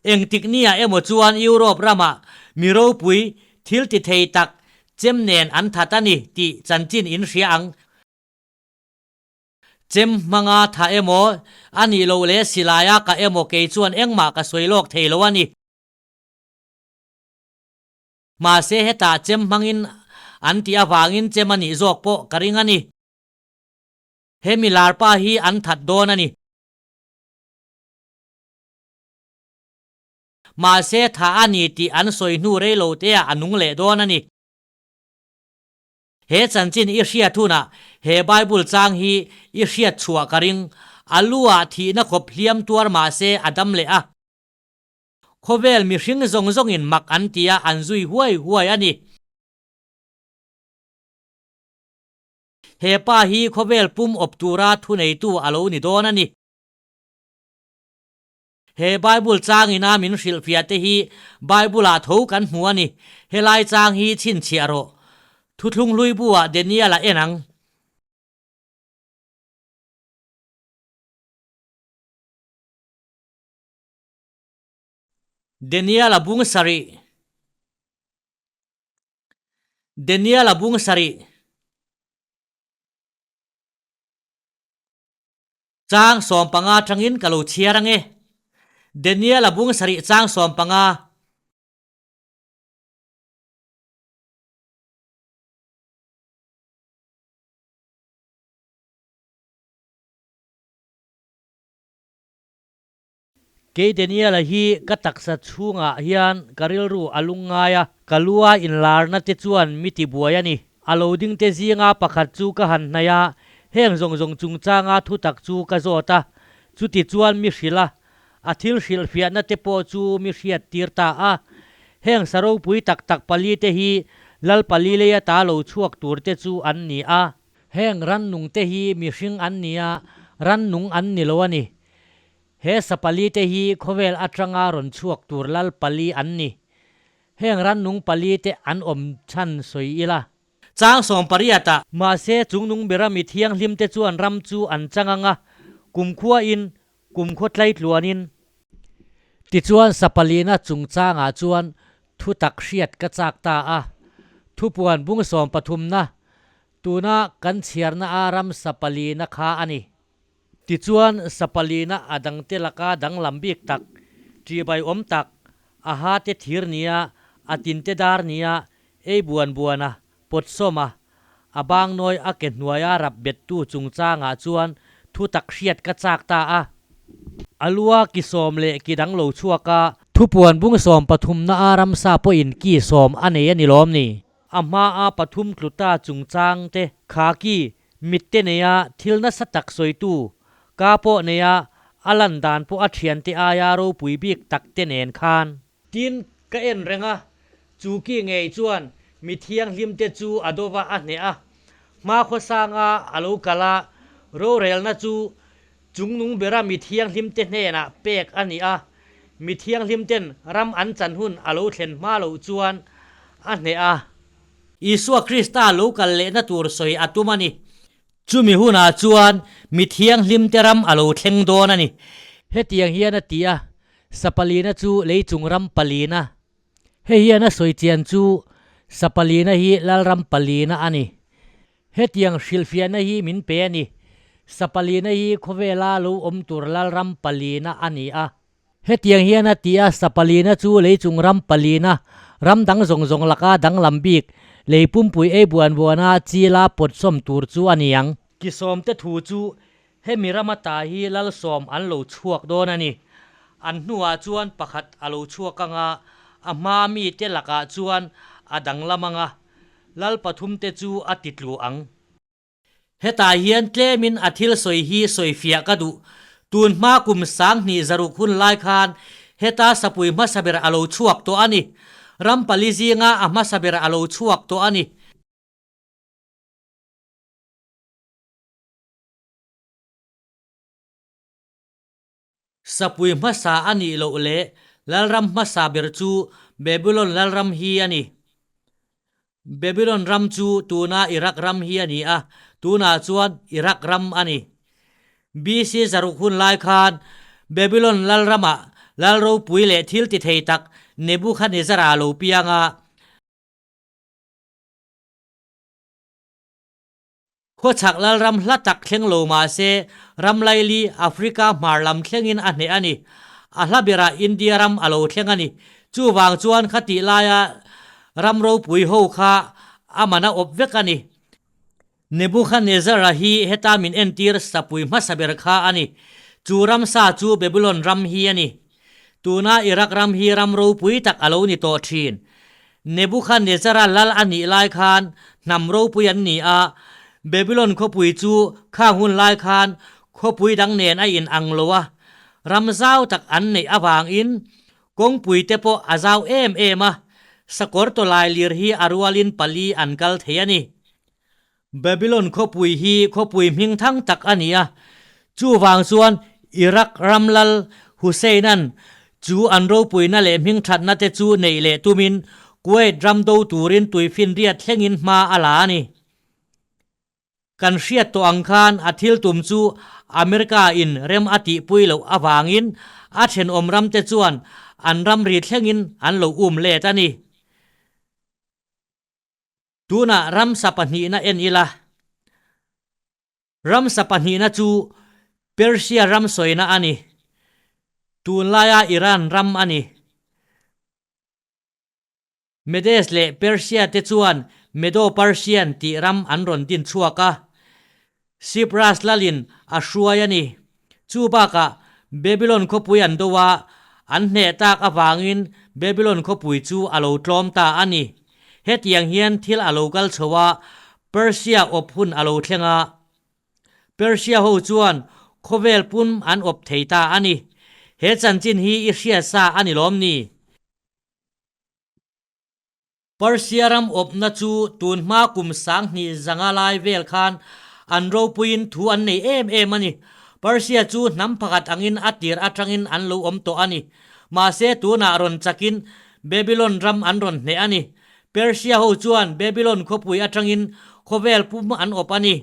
Engtik nia emaw chuan Europe ramah mi ropui thil ti thei tak chem nen an that a ni tih chanchin in hria ang. Chem hmanga tha emaw a nih loh leh silaia ka emaw kei chuan engmah ka sawi lawk thei lo a ni. Mahse hetah chem hmangin an tih avangin chem a nih zawk pawh ka ring a ni. He mi larpa hi an that dawn a ni. Mahse tha a ni tih an sawi hnu rei lo teah a nung leh dawn a ni. He chanchin i hriat hunah he Bible chang hi i hriat chhuah ka ring. A lu ah thihna khawp hliam tuar mahse a dam leh a. Khawvel mihring zawng zawngin mak an ti a, an zui huai huai a ni. He pa hi khawvel pum awp tura thuneitu a lo ni dawn a ni. He Bible changina min hrilhfiah te hi Bible-ah tho kan hmu a ni. Helai chang hi chhinchhiah rawh. Thuthlung hlui bu-ah Daniel-a en ang. Daniel-a bung sarih Daniel-a bung sarih Chang 15 tangin ka lo chhiar ange Daniel-a bung sarih chang 15. Kei Daniel-a hi ka taksa chhungah hian ka rilru a lung ngai a, ka lua inlarna te chuan mi ti buai a ni. A lo ding te zinga pakhat chu ka han hnaih a, heng zawng zawng chungchanga thutak chu ka zawt a, chuti chuan mi hrilh a, a thil hrilhfiahna te pawh chu mi hriat tir ta a. Heng sa ropui tak tak pali te hi Lal pali lei ata lo chhuak tur te chu an ni a. Heng rannung te hi mihring an ni a, rannung an ni lo a ni. He sa pali te hi khawvel atanga rawn chhuak tur lal pali an ni. Heng rannung pali te an awm chhan sawi ila. Chang sawmpariatah. Mahse, chungnung bera mi thianghlimte chuan ram chu an chang ang a, kumkhuain, kumkhaw tlaitluanin. Tichuan, Sapalina chungchangah chuan thu tak hriat ka chak ta a. Thupuan bung sawmpathumna, tuna kan chhiarna a ram Sapalina kha a ni. Tichuan, Sapalina a dangte laka danglam bik tak, ṭihbai awm tak, a hate thir nia, a tinte dar nia, Ei buan buan a, pawt sawm a, a bangnawi a ke hnuaia rap bettu chungchangah chuan thu tak hriat ka chak ta a. A lua ki sawm leh ki dang lo chhuak a. Thupuan bung sawm pathumna a ramsa pawhin ki sawm a nei a ni lawm ni? A hma a pathum tlu ta chungchang te kha ki mitte neia thil nasa tak sawitu ka pawh neia a lan dan pawh a thiante aia ropui bik tak te nen khan. Tin, ka en reng a, chu ki ngei chuan mi thianghlimte chu a dova a hneh a, hmakhawsanga a lo kal a, rorelna chu chungnung bera mi thianghlimte hnenah pek a ni a, mi thianghlimten ram an chan hun a lo thlen hma loh chuan a hneh a. Isua Krista lo kal lehna tur sawi a tum a ni. Chumi hunah chuan mi thianghlimte ram a lo thleng dawn a ni. Hetiang hian a ti a, Sapalina chu leichung ram palina. Hei hian a sawi chian chu Sapalina hi Lalram palina a ni. Hetiang hrilhfiahna hi min pe a ni. Sapalina hi khawvela lo awm tur Lalram palina a ni a. Hetiang hian a ti a, Sapalina chu leichung ram palina, ram dang zawng zawng laka danglam bik, lei pumpui ei buan buana chila pawtsawm tur chu a ni ang. Kisawmte thu chu Hemi rama ta hi Lalsawm an lo chhuak dawn a ni. An hnuah chuan pakhat a lo chhuak ang a, a hma mite lakah chuan a danglam ang a, Lal pathumte chu a titlu ang. Hetah hian tlemin a thil sawi hi sawifiah ka duh. Tun hma kum sanghnih zaruk hun lai khan heta sapui hmasa ber a lo chhuak tawh a ni. Ram pali zinga a hmasa ber a lo chhuak tawh a ni. Sapui hmasa a nih loh leh lalram hmasa ber chu Babylon lalram hi a ni. Babylon ram chu tuna Iraq ram hi a ni a, tunah chuan Iraq ram a ni. BC zaruk hun lai khan Babylon lalramah lal ropui leh thil ti thei tak Nebuchadnezzar-a lo piang a. Khawchhak lalram hla tak thleng lo mah se, ram laili Africa hmar lam thlengin a hneh a ni. A hla berah India ram a lo thleng a ni. Chuvang chuan khatih laia ram ropui ho kha a man a awp vek a ni. Nebuchadnezzar-a hi heta min entir sapui hmasa ber kha a ni. Chu ramsa chu Babylon ram hi a ni. Tuna Iraq ram hi ram ropui tak a lo ni tawh thin. Nebuchadnezzar-a lal a nih lai khan hnam ropui an ni a, Babylon khawpui chu khang hun lai khan khawpui dang nen a in ang lo a, ram zau tak an neih avangin kawngpui te pawh a zau em em a, sakawr tawlai lir hi a rualin pali an kal thei a ni. Babylon khawpui hi khawpui hming thang tak a ni a, chuvang chuan Iraq ram lal Hussein-a'n chu an ropuina leh hmingthatna te chu neih leh tumin Kuwait ram do turin tuifinriat thlengin hma a la a ni. Kan hriat tawh ang khan a thil tum chu America-in rem a tihpui loh avangin a thenawm ramte chuan an ramri thlengin an lo um let a ni. Tunah ramsa pahnihna en ila. Ramsa pahnihna chu Persia ram sawina a ni. Tunlaia Iran ram a ni. Medes leh Persia te chuan Medo-Persian tih ram an rawn din chhuak a. Cyprus lalin a hruai a ni. Chu bakah Babylon khawpui an do a, an hneh tak avangin Babylon khawpui chu a lo tlawm ta a ni. Hetiang hian thil a lo kal chho a, Persia awp hun a lo thleng a. Persia ho chuan khawvel pum an awp thei ta a ni. He chanchin hi i hria sa a ni lawm ni? Persia ram awpna chu tun hma kum sanghnih zanga lai vel khan an ropuiin thu an nei em em a ni. Persia chu hnam pakhat angin a tir atangin an lo awm tawh a ni. Mahse tunah rawn chakin Babylon ram an rawn hneh a ni. Persia ho chuan Babylon khawpui atangin khawvel pum an awp a ni.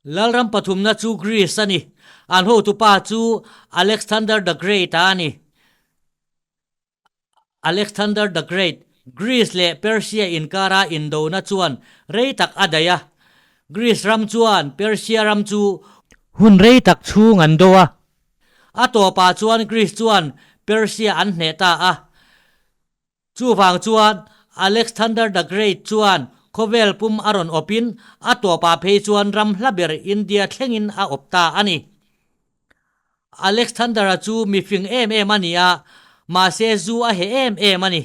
Lalram pathumna chu Greece a ni. An hotupa chu Alexander the Great-a a ni. Alexander the Great, Greece leh Persia inkara indona chuan rei tak a daih a. Greece ram chuan Persia ram chu hun rei tak chhung an do a. A tawpah chuan Greece chuan Persia an hneh ta a. Chuvang chuan Alexander the Great chuan khawvel pum a rawn awpin a tawpah phei chuan ram hla ber India thlengin a awp ta a ni. Alexander-a chu mifing em em a ni a, mahse zu a heh em em a ni.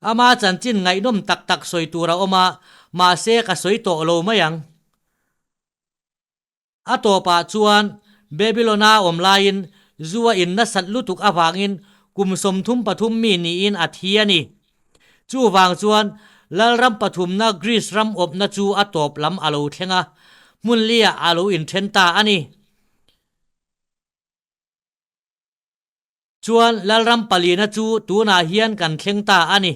Ama chanchin ngaihnawm tak tak sawi tur a awm a, mahse ka sawi tawh lo mai ang. A tawpah chuan Babylon-a awm laiin zu a in nasat lutuk avangin kum 33 mi niin a thi a ni. Chuvang chuan Lalram pathumna Greece ram awpna chu a tawp lam a lo thleng a, hmun liah a lo inthen ta a ni. Chuan Lalram palina chu tunah hian kan thleng ta a ni.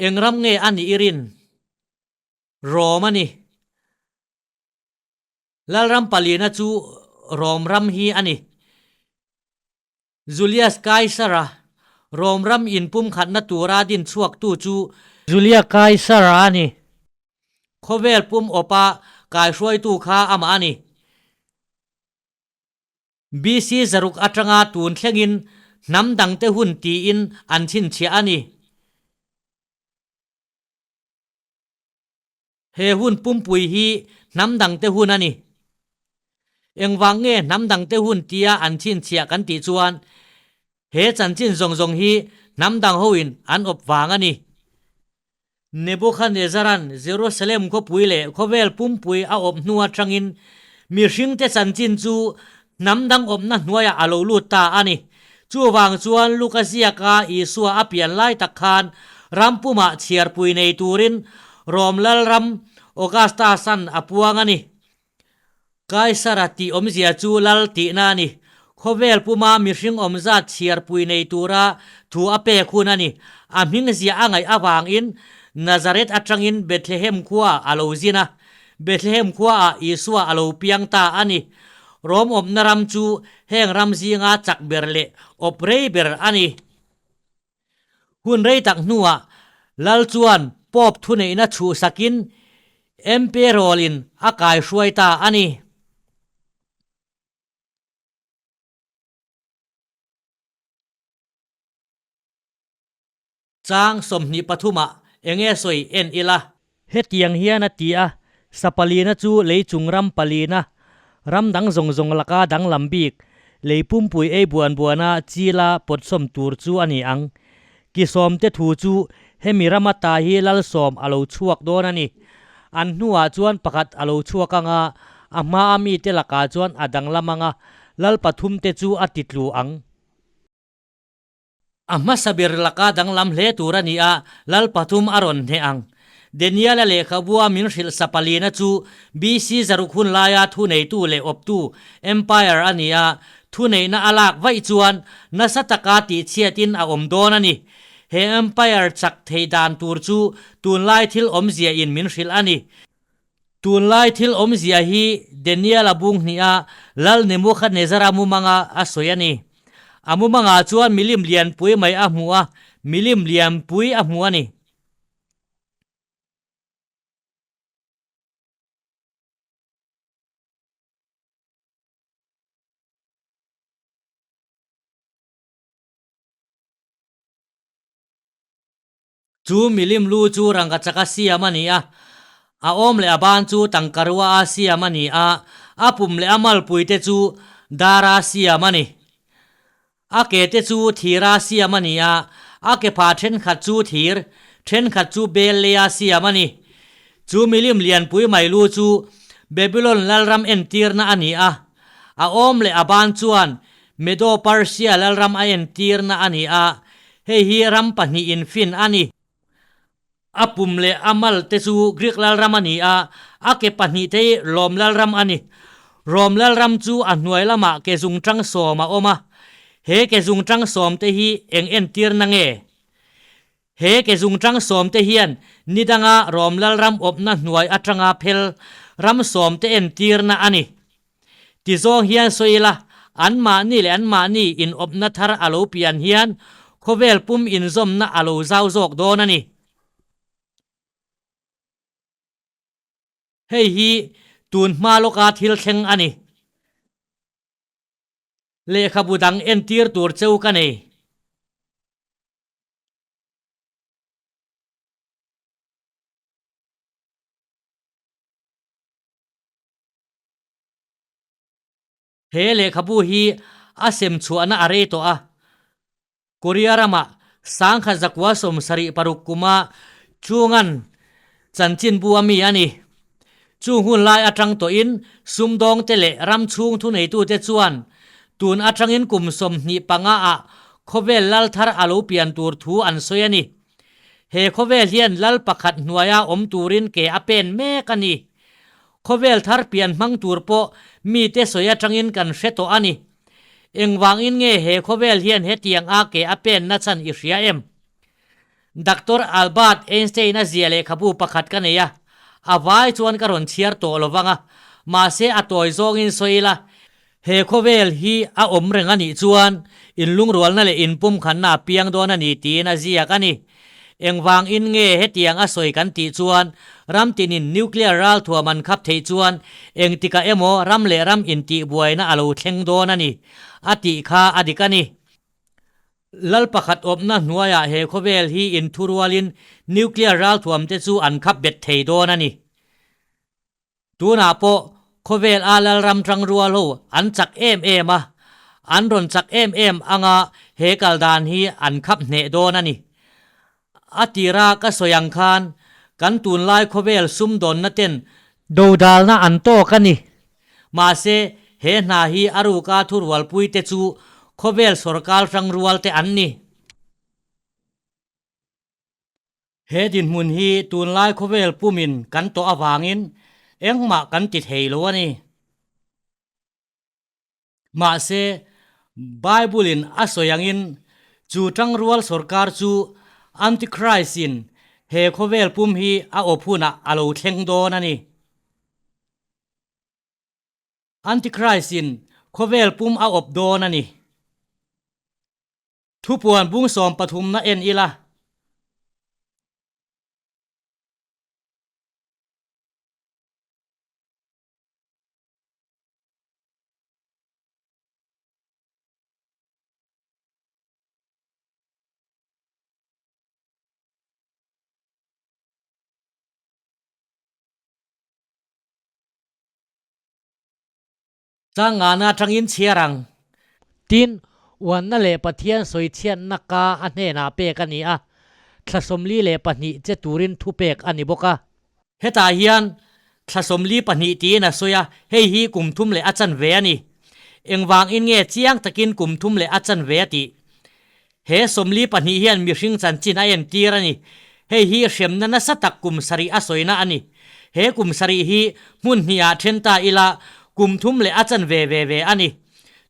Eng ram nge a nih i rin? Rom a ni. Lalram palina chu Rom ram hi a ni. Julius Kaisara, Rom ram inpumkhatna tura din chhuaktu chu Julia Kaisara a ni. Khawvel pum awpa kaihruaitu kha amah a ni. BC zaruk atanga tun thlengin hnam dangte hun tiin an chhinchhiah a ni. He hun pumpui hi hnam dangte hun a ni. Engvang nge hnam dangte hun tia an chhinchhiah kan tih chuan he chanchin zawng zawng hi hnam dang hoin an awp vang a ni. Nebuchadnezzar-a'n Jerusalem khawpui leh khawvel pumpui a awp hnu atangin mihringte chanchin chu hnam dang awpna hnuaiah a lo lut ta a ni. Chuvang chuan Luka ziaka Isua a pian lai tak khan ram pumah chhiarpui nei turin Rom Lalram Augustus-a'n a puang a ni. Kaisara tih awmzia chu lal tihna a ni. Khawvel puma mihring awmzat chhiarpui nei tura thu a pek hun a ni. A hming ziah a ngaih avangin Nazareth atangin Bethlehem khua a lo zin a. Bethlehem khuaah Isua a lo piang ta a ni. Rom awmna ram chu heng ram zinga chak ber leh awp rei ber a ni. Hun rei tak hnuah Lal chuan Pope thuneihna chhuhsakin Emperor-in a kaihruai ta a ni. Chang 23 ah enge sawi en ila. Hetiang hian a ti a, sa palina chu lei chung ram palina, ram dang zawng zawng laka danglam bik, lei pumpui ei buan buana chila pawtsawm tur chu a ni ang. Ki sawmte thu chu hemi rama ta hi lalsawm a lo chhuak dawn a ni. An hnuah chuan pakhat a lo chhuak ang a, a hmaa mite lakah chuan a danglam ang a, lal pathumte chu a titlu ang. A hmasa ber laka danglam hle tur a ni a, lal pathum a rawn hneh ang. Daniel-a lehkhabua min hrilh sa palina chu BC zaruk hun laia thuneitu leh awptu, empire, a ni a, thuneihna a lak vaih chuan nasa taka tihchhiatin a awm dawn a ni. He empire chak theih dan tur chu tunlai thil awmziain min hrilh a ni. Tunlai thil awmzia hi Daniel-a bung hniha Lal Nebuchadnezzar-a mumanga a sawi a ni. A mumangah chuan milim lianpui mai a hmu a, milim lianpui a hmu a ni. Chu milim lu chu rangkachaka siam a ni a, a awm leh a ban chu tangkarua a siam a ni a, a pum leh a malpui te chu dara siam a ni. A ke te chu thira siam a ni a, a ke pha thenkhat chu thir, thenkhat chu bel leia siam a ni. Chu milim lianpui mai lu chu Babylon lalram entirna a ni a, a awm leh a ban chuan Medo-Persia lalram a entirna a ni a, hei hi ram pahnihin fin a ni. A pum leh a mal te chu Greek lalram a ni a, a ke pahnih te hi Rom lalram a ni. Rom lalram chu a hnuai lamah ke zungtang sawm a awm a. He ke zungṭang sawmte hi eng entirna nge? He ke zungṭang sawmte hian ni danga Rom Lalram awpna hnuai aṭanga phel ram sawmte entirna a ni. Ti zawng hian sawi ila, anmahni leh anmahni inawpna thar a lo pian hian khawvel pum inzawmna a lo zau zawk dawn a ni. Hei hi tun hma lawka thil thleng a ni. Lehkhabu dang entir tur cheu ka nei. He lehkhabu hi a sem chhuahna a rei tawh a, Korea ramah sangkhat zakua 76 kuma Chungan chanchinbu a mi a ni. Chung hun lai atang tawhin sumdawngte leh ram chhung thuneitute chuan tun atangin kum 25 ah khawvel lal thar a lo pian tur thu an sawi a ni. He khawvel hian lal pakhat hnuaia awm turin ke a pen mek a ni. Khawvel thar pian hmang tur pawh mite sawi atangin kan hre tawh a ni. Engvangin nge he khawvel hian hetiang a ke a pen nachhan i hria em? Doctor Albert Einstein-a zia lehkhabu pakhat ka nei a, a vai chuan ka rawn chhiar tawh lo vang a, mahse a tawi zawngin sawi ila, he khawvel hi a awm reng a nih chuan inlungrualna leh inpumkhanna a piang dawn a ni tiin a ziak a ni. Engvangin nge hetiang a sawi kan tih chuan ram tinin nuclear ralthuam an khap theih chuan engtikah emaw ram leh ram intihbuaina a lo thleng dawn a ni a tih kha a dik a ni. Lal pakhat awmna hnuaiah he khawvel hi inthurualin nuclear ralthuamte chu an khap bet thei dawn a ni. Tunah pawh khawvel a Lalram tangrual ho an chak em em a, an rawn chak em em anga he kal dan hi an khap hneh dawn a ni. A tira ka sawi ang khan kan tunlai khawvel sumdawnna ten dodalna an tawk a ni. Mahse, he hna hi a ruka thurualpuite chu khawvel sawrkar hrangrualte an ni. He dinhmun hi tunlai khawvel pumin kan tawh avangin engmah kan ti thei lo a ni. Mahse, Bible-in a sawi angin chu tangrual sawrkar chu Antichrist-in he khawvel pum hi a awp hunah a lo thleng dawn a ni. Antichrist-in khawvel pum a awp dawn a ni. Thupuan bung sawmpathumna en ila. Changana atangin chhiar ang. Tin, uanna leh Pathian sawichhiatna ka a hnenah pek a ni a, thla 42 che turin thupek a ni bawk a. Hetah hian thla 42 tiin a sawi a, hei hi kum thum leh a chanve a ni. Engvangin nge chiang takin kum thum leh a chanve a tih? He 42 hian mihring chanchin a entir a ni. Hei hi hremna nasa tak kum sarih a sawina a ni. He kum sarih hi hmun hnihah then ta ila kum thum leh a chanve ve ve a ni.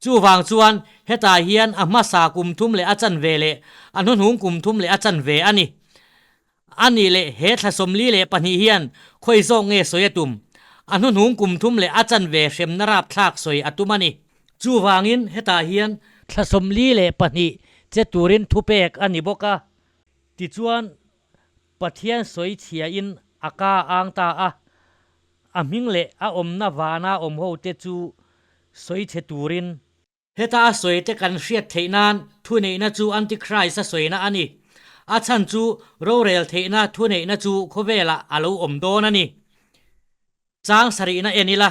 Chuvang chuan hetah hian a hmasa kum thum leh a chanve leh a hnuhnung kum thum leh a chanve a ni. A nih leh he thla 42 hian khawi zawk nge sawi a tum? A hnuhnung kum thum leh a chanve hremna rapthlak sawi a tum a ni. Chuvangin hetah hian thla 42 che turin thupek a ni bawk a. Tichuan Pathian sawi chhiain a ka ang ta a, a hming leh a awmna vana awm hote chu sawi chhe turin. Heta a sawi te kan hriat theih nan thuneihna chu Antichrist a sawina a ni. A chhan chu rorel theihna thuneihna chu khawvelah a lo awm dawn a ni. Chang sarihna en ila.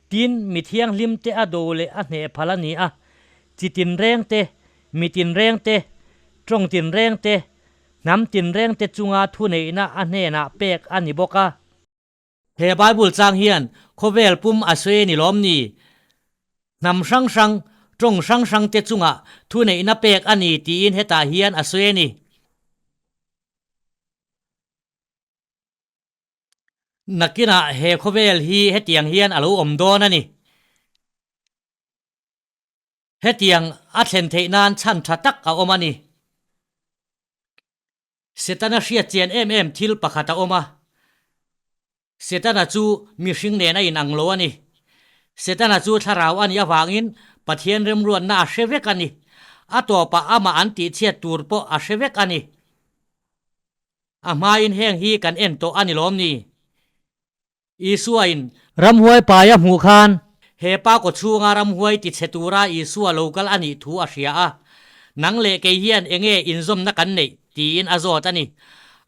Tin, mi thianghlim te a do leh a hneh phal a ni a, chi tinreng te, mi tinreng te, tawng tinreng te, hnam tinreng te chunga thuneihna a hnenah pek a ni bawk a. He Bible chang hian khawvel pum a sawi a ni lawm ni? Hnam hrang hrang, tawng hrang hrang te chungah thuneihna pek a ni tiin hetah hian a sawi a ni. Nakinah he khawvel hi hetiang hian a lo awm dawn a ni. Hetiang a thlen theih nan chhan tha tak a awm a ni. Setana hriat chian em em thil pakhat a awm a. Setana chu mihring nen a inang lo a ni. Setana chu thlarau a nih avangin Pathian remruatna a hre vek a ni. A tawpah amah an tihchhiat tur pawh a hre vek a ni. A hmain heng hi kan en tawh a ni lawm ni? Isuain ramhuai pai a hmuh khan he pa kaw chhunga ramhuai tichhe tura Isua lo kal a nih thu a hria a, Nang leh kei hian enge inzawmna kan neih? tiin a zawt a ni.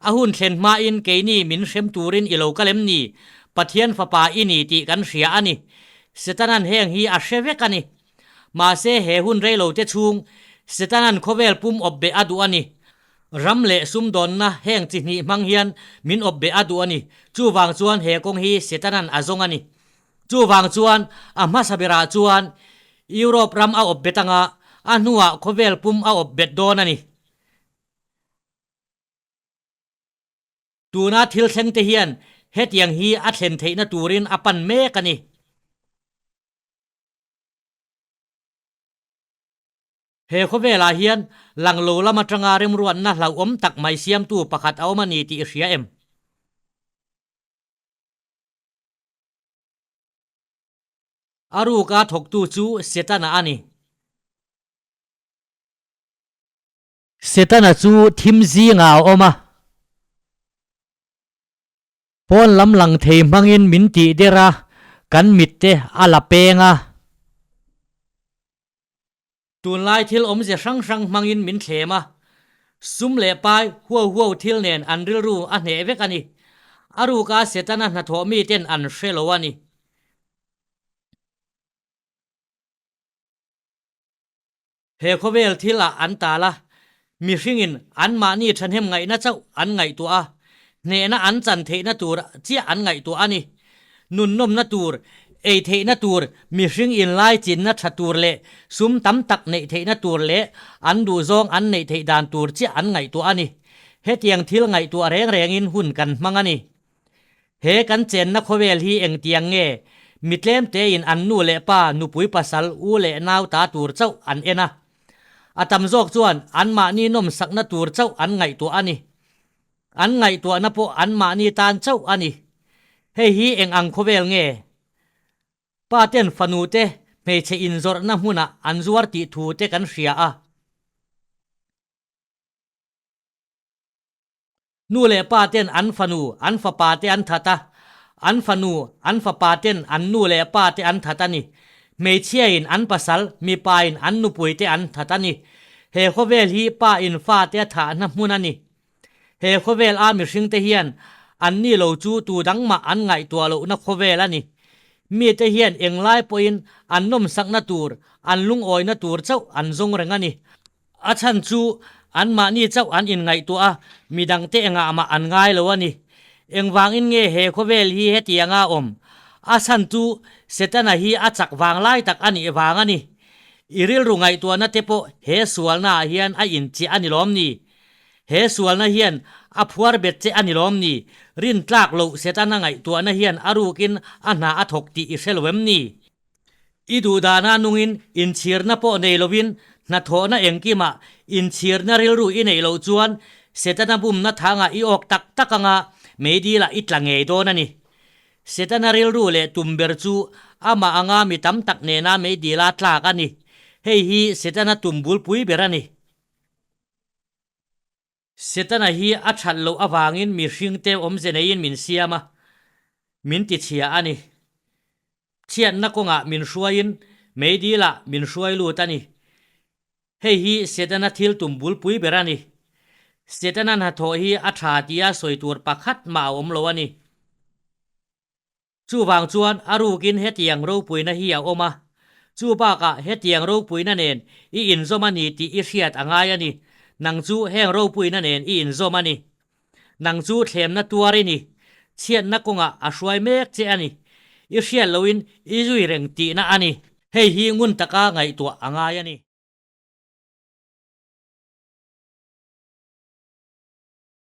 A hun thlen hmain keini min hrem turin i lo kal em ni? Pathian Fapa i ni tih kan hria a ni. Setanan heng hi a hre vek a ni. Mahse he hun reilote chhung Setanan khawvel pum awp beh a duh a ni. Ram leh sumdawnna heng chi hnih hmang hian min awp beh a duh a ni. Chuvang chuan he kawng hi Setanan a zawng a ni. Chuvang chuan a hmasa berah chuan Europe ram a awp bet anga a hnuah khawvel pum a awp bet dawn a ni. Tuna thil thleng te hian hetiang hi a thlen theihna turin a pan mek a ni. He khawvelah hian lang lo lam atanga remruatna hlauhawm tak mai siamtu pakhat a awm a ni tih i hria em? A ruka thawktu chu Setana a ni. Setana chu thim zingah a awm a. Pawn lam lang thei hmangin min tih der a, kan mit te a la peng a. Tunlai thil awmze hrang hrang hmangin min thlem a, sum leh pai huau huau thil nen an rilru a hneh vek a ni. A ruka Setana hnathawh miten an hre lo a ni. He khawvel thil ah an tal a, mihringin anmahni thahnem ngaihna chauh an ngaihtuah a, hnehna an chan theihna tur chiah an ngaihtuah a ni. Nunnawmna tur, ei theihna tur, mihring inlai chinna tha tur leh sum tam tak neih theihna tur leh an duhzawng an neih theih dan tur chiah an ngaihtuah a ni. Hetiang thil ngaihtuah reng rengin hun kan hmang a ni. He kan chenna khawvel hi engtiang nge? Mi tlem tein an nu leh pa, nupui pasal, u leh nau ta tur chauh an en a. A tam zawk chuan anmahni nawmsakna tur chauh an ngaihtuah a ni. An ngaihtuahna pawh anmahni tan chauh a ni. Hei hi eng ang khawvel nge? Pa ten fanu te hmeichhe inzawrhna hmunah an zuar tih thu te kan hria a. Nu leh pa ten an fanu, an fapa te an that a, an fanu, an fapa ten an nu leh pa te an that a ni. Hmeichhiain an pasal, mipain an nupui te an that a ni. He khawvel hi pa in fa te a thahna hmun a ni. He khawvel a mihring te hian an ni lo chu tu dang mah an ngaihtuah lohna khawvel a ni. Mite hian englai pawhin an nawmsakna tur, an lungawina tur chauh an zawng reng a ni. A chhan chu anmahni chauh an inngaihtuah a, midangte engah mah an ngai lo a ni. Engvangin nge he khawvel hi hetianga awm? A chhan chu Setana hi a chak vang lai tak a nih vang a ni. I rilru ngaihtuahna te pawh he sualnaah hian a inchiah a ni lawm ni? He sualna hian a phuar bet che a ni lawm ni? Rintlak loh Setana ngaihtuahna hian a rukin a hna a thawk tih i hre lo em ni? I duhdahna nungin inchhirna pawh nei lovin hnathawhna engkimah inchhirna rilru i neih loh chuan Setana bumna thangah i awk tak tak anga meidilah i tla ngei dawn a ni. Setana rilru leh tum ber chu amah anga mi tam tak nena meidila tlak a ni. Hei hi Setana tum bulpui ber a ni. Setana hi a that loh avangin mihringte awmze neiin min siam a, min tichhia a ni. Chhiatna kawngah min hruaiin meidilah min hruai lut a ni. Hei hi Setana thil tum bulpui ber a ni. Setana hnathawh hi a tha tia sawi tur pakhat mah a awm lo a ni. Chuvang chuan a rukin hetiang ropuina hi a awm a, chu bakah hetiang ropuina nen i inzawm a ni tih i hriat a ngai a ni. Nang chu heng ropuina nen i inzawm a ni. Nang chu thlemna tuar i ni. Chhiatna kawngah a hruai mek che a ni. I hriat loin i zui reng tihna a ni. Hei hi ngun taka ngaihtuah a ngai a ni.